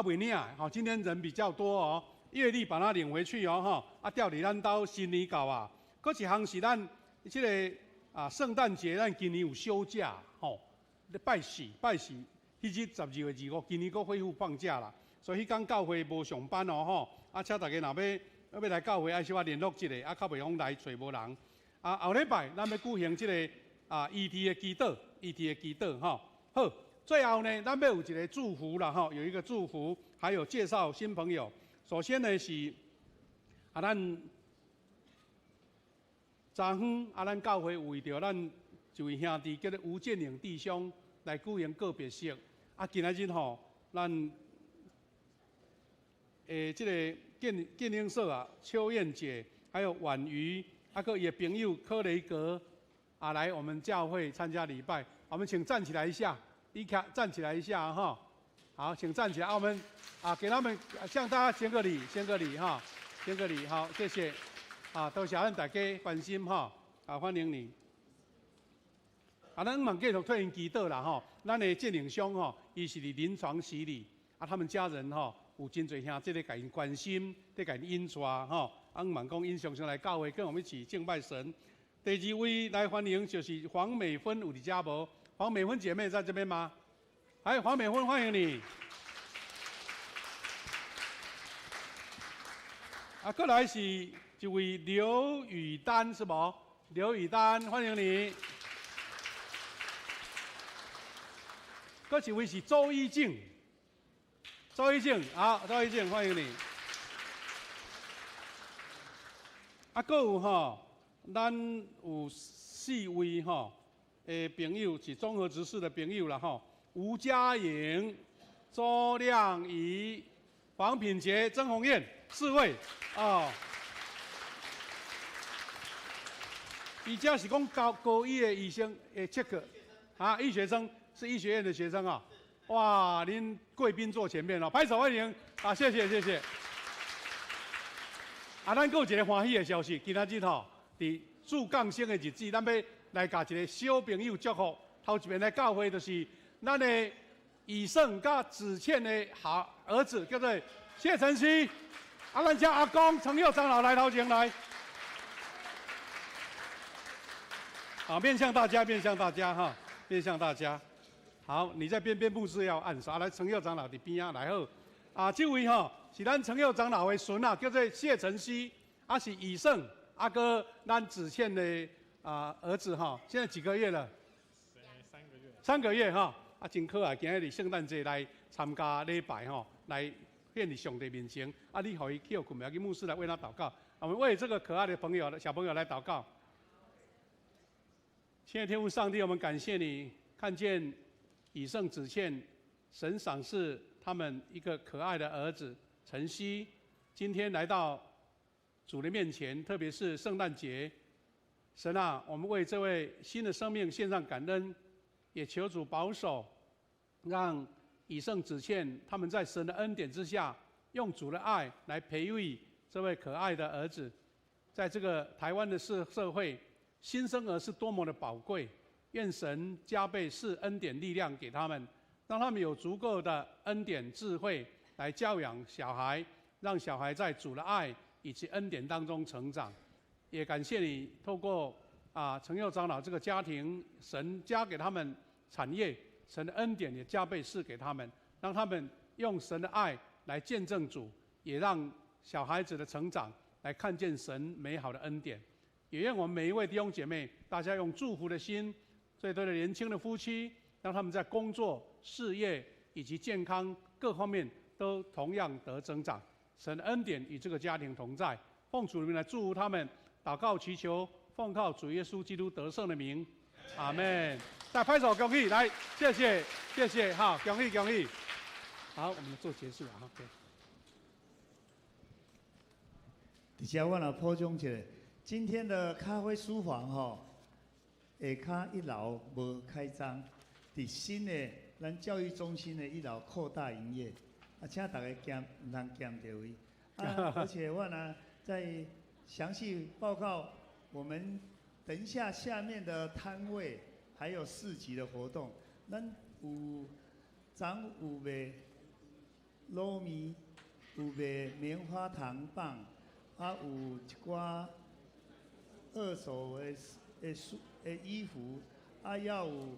未领吼，今天人比较多哦，月历把它领回去哦吼。啊，吊伫咱兜新年到啊。阁一项是咱这个啊，圣诞节咱今年有休假吼，咧拜四拜四，彼日12月25，今年阁恢复放假啦。所以彼工教会无上班哦吼。啊，请大家若欲来教会，爱小可联络一下，啊，较袂讲来揣无人。啊，后礼拜咱欲举行这个啊，ET 的祈祷，ET 的祈祷吼。好，最后呢，咱欲有一个祝福啦吼，有一个祝福，还有介绍新朋友。首先呢是啊，咱昨昏啊，咱教会为著咱一位兄弟叫做吴建颖弟兄来举行告别式。啊，今仔日吼，咱这个建英社啊，邱燕姐，还有婉瑜，啊，阁伊的朋友柯雷格啊，来我们教会参加礼拜。我们请站起来一下，你看站起来一下哈。好，请站起来，啊，我们啊，给他们向大家行个礼，行个礼哈，行个礼，好，谢谢。啊，多谢咱大家关心哈，啊，欢迎你。啊，咱嘛继续替𪜶祈祷啦吼。咱的建领兄吼，伊是伫临床洗礼，啊，他们家人吼有真济兄弟咧共𪜶关心，咧共𪜶引带吼。啊，嘛讲𪜶常常来教会跟我们一起敬拜神。第二位来欢迎就是黄美芬，有伫遮无？黄美芬姐妹在这边吗？哎，黄美芬，欢迎你。啊，过来是一位刘雨丹，是无？刘雨丹，欢迎你。阁一位是周一静，周一静，好，周一静，欢迎你。啊，阁有吼，咱有四位吼的朋友是综合执事的朋友啦吼，吴佳颖、周亮仪、黄品杰、曾红燕四位哦。伊这是讲高高医的医生的这个啊，医学生是医学院的学生啊。哇，您贵宾坐前面哦，拍手欢迎啊，谢谢谢谢。啊，咱阁有一个欢喜的消息，今仔日吼，伫主降生的日子，咱欲来共一个小朋友祝福。頭一遍來教會，就是咱的以勝佮子倩的好兒子，叫做謝晨曦。啊，咱請阿公陳佑長老來頭前來。好，面向大家，面向大家哈，面向大家。好，你在邊邊牧師要按手，來陳佑長老佇邊仔來好。啊，這位吼是咱陳佑長老的孫啊，叫做謝晨曦，啊是以勝阿哥咱子倩的啊兒子哈，現在幾個月了？三個月。3個月哈，啊真可愛，今日聖誕節來參加禮拜吼，來獻佇上帝面前。啊，你予伊去睏，要去牧師來為他禱告。我們為這個可愛的朋友、小朋友來禱告。親愛的天父上帝，我們感謝你，看見以聖子倩，神賞賜他們一個可愛的兒子晨曦，今天來到主的面前，特別是聖誕節，神啊，我們為這位新的生命獻上感恩，也求主保守，讓以聖子倩他們在神的恩典之下，用主的愛來培育這位可愛的兒子，在這個台灣的社會，新生兒是多麼的寶貴，願神加倍賜恩典力量給他們，讓他們有足夠的恩典智慧來教養小孩，讓小孩在主的愛以及恩典當中成長。也感謝你透過啊陳佑長老這個家庭，神加給他們產業，神的恩典也加倍賜給他們，讓他們用神的愛來見證主，也讓小孩子的成長來看見神美好的恩典。也願我們每一位弟兄姐妹，大家用祝福的心，這對的年輕的夫妻，讓他們在工作、事業以及健康各方面都同樣得增長。神的恩典與這個家庭同在，奉主名來祝福他們，禱告祈求，奉靠主耶穌基督得勝的名，阿門。再拍手恭喜，來，謝謝，謝謝，好，恭喜恭喜。好，我們做結束了，哈。底下我來補充一下，今天的咖啡書房吼，下跤一樓無開張，佇新的咱教育中心的一樓擴大營業，啊，請大家兼毋通兼著位。啊，而且我呢再詳細報告，我們等一下下面的攤位還有市集的活動，咱有昨有賣滷麵，有賣棉花糖棒，啊，有一寡二手的書的衣服，啊，要有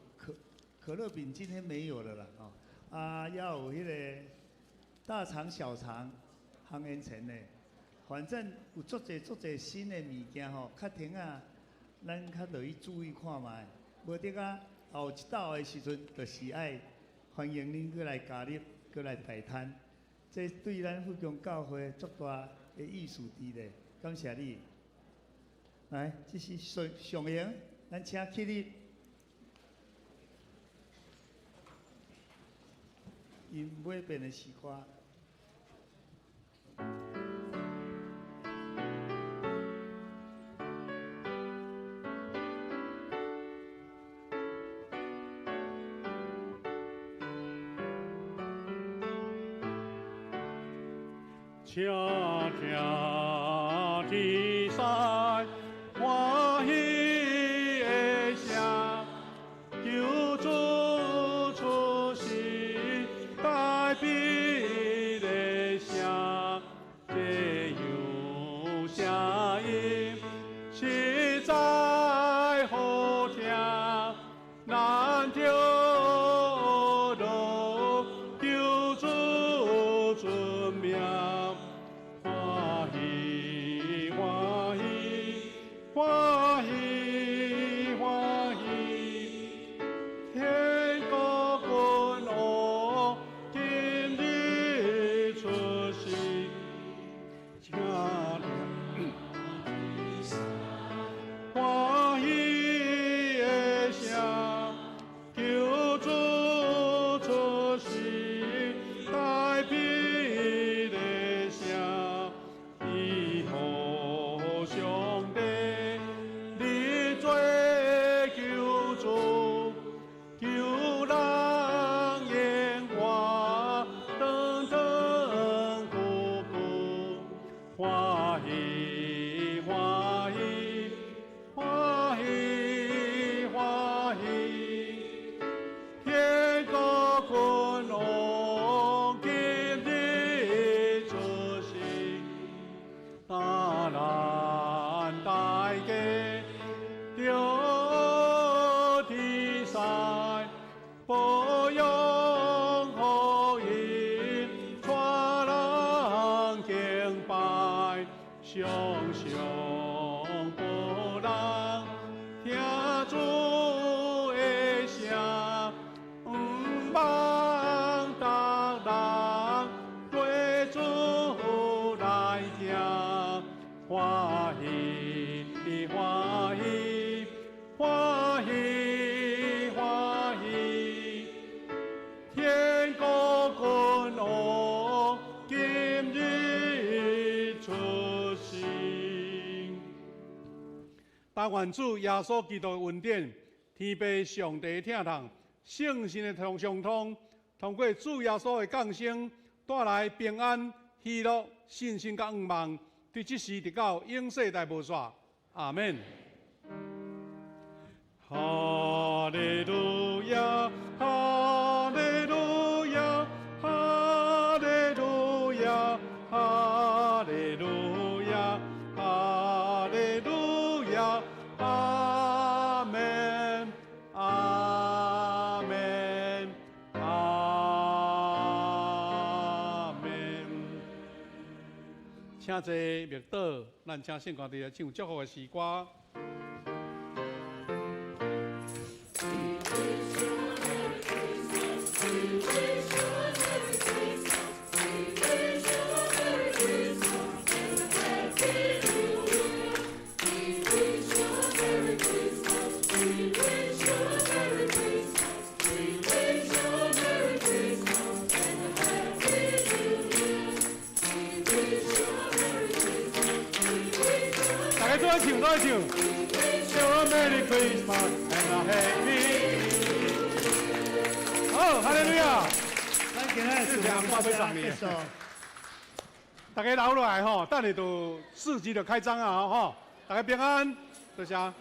可樂餅，今天沒有了啦，哦，啊，要有彼個大腸小腸，烘煙腸的，反正有足濟足濟新的物件吼，較停啊，咱較落去注意看覓，無得啊，後一道的時陣，就是愛歡迎恁閣來加入，閣來擺攤，這對咱富強教會足大的意思佇咧，感謝你。來，這是上上營，咱請起立。𪜶尾邊的詩歌。請聽天山歡喜的聲，救主出世在彼的聲，這樣聲音實在好聽，咱就落救主尊名。歡喜歡喜歡喜歡喜，天國君王今日出世，請聽。但願主耶穌基督的恩典、天父上帝的疼痛、聖神的通相通，通過主耶穌的降生，帶來平安、喜樂、信心佮向望，佇這時直到永世代無煞。阿門。哈利路亞，哈利路亞，哈利路亞，哈利路亞，哈利路亞，阿門，阿門，阿門。請坐默禱，咱請聖歌隊來唱祝福的詩歌。大家做伙唱，做伙唱。Merry Christmas and a Happy。好，哈利路亞。咱今仔這是紅包欲送你。大家留落來吼，等下就市集就開張啊！吼，大家平安，多謝。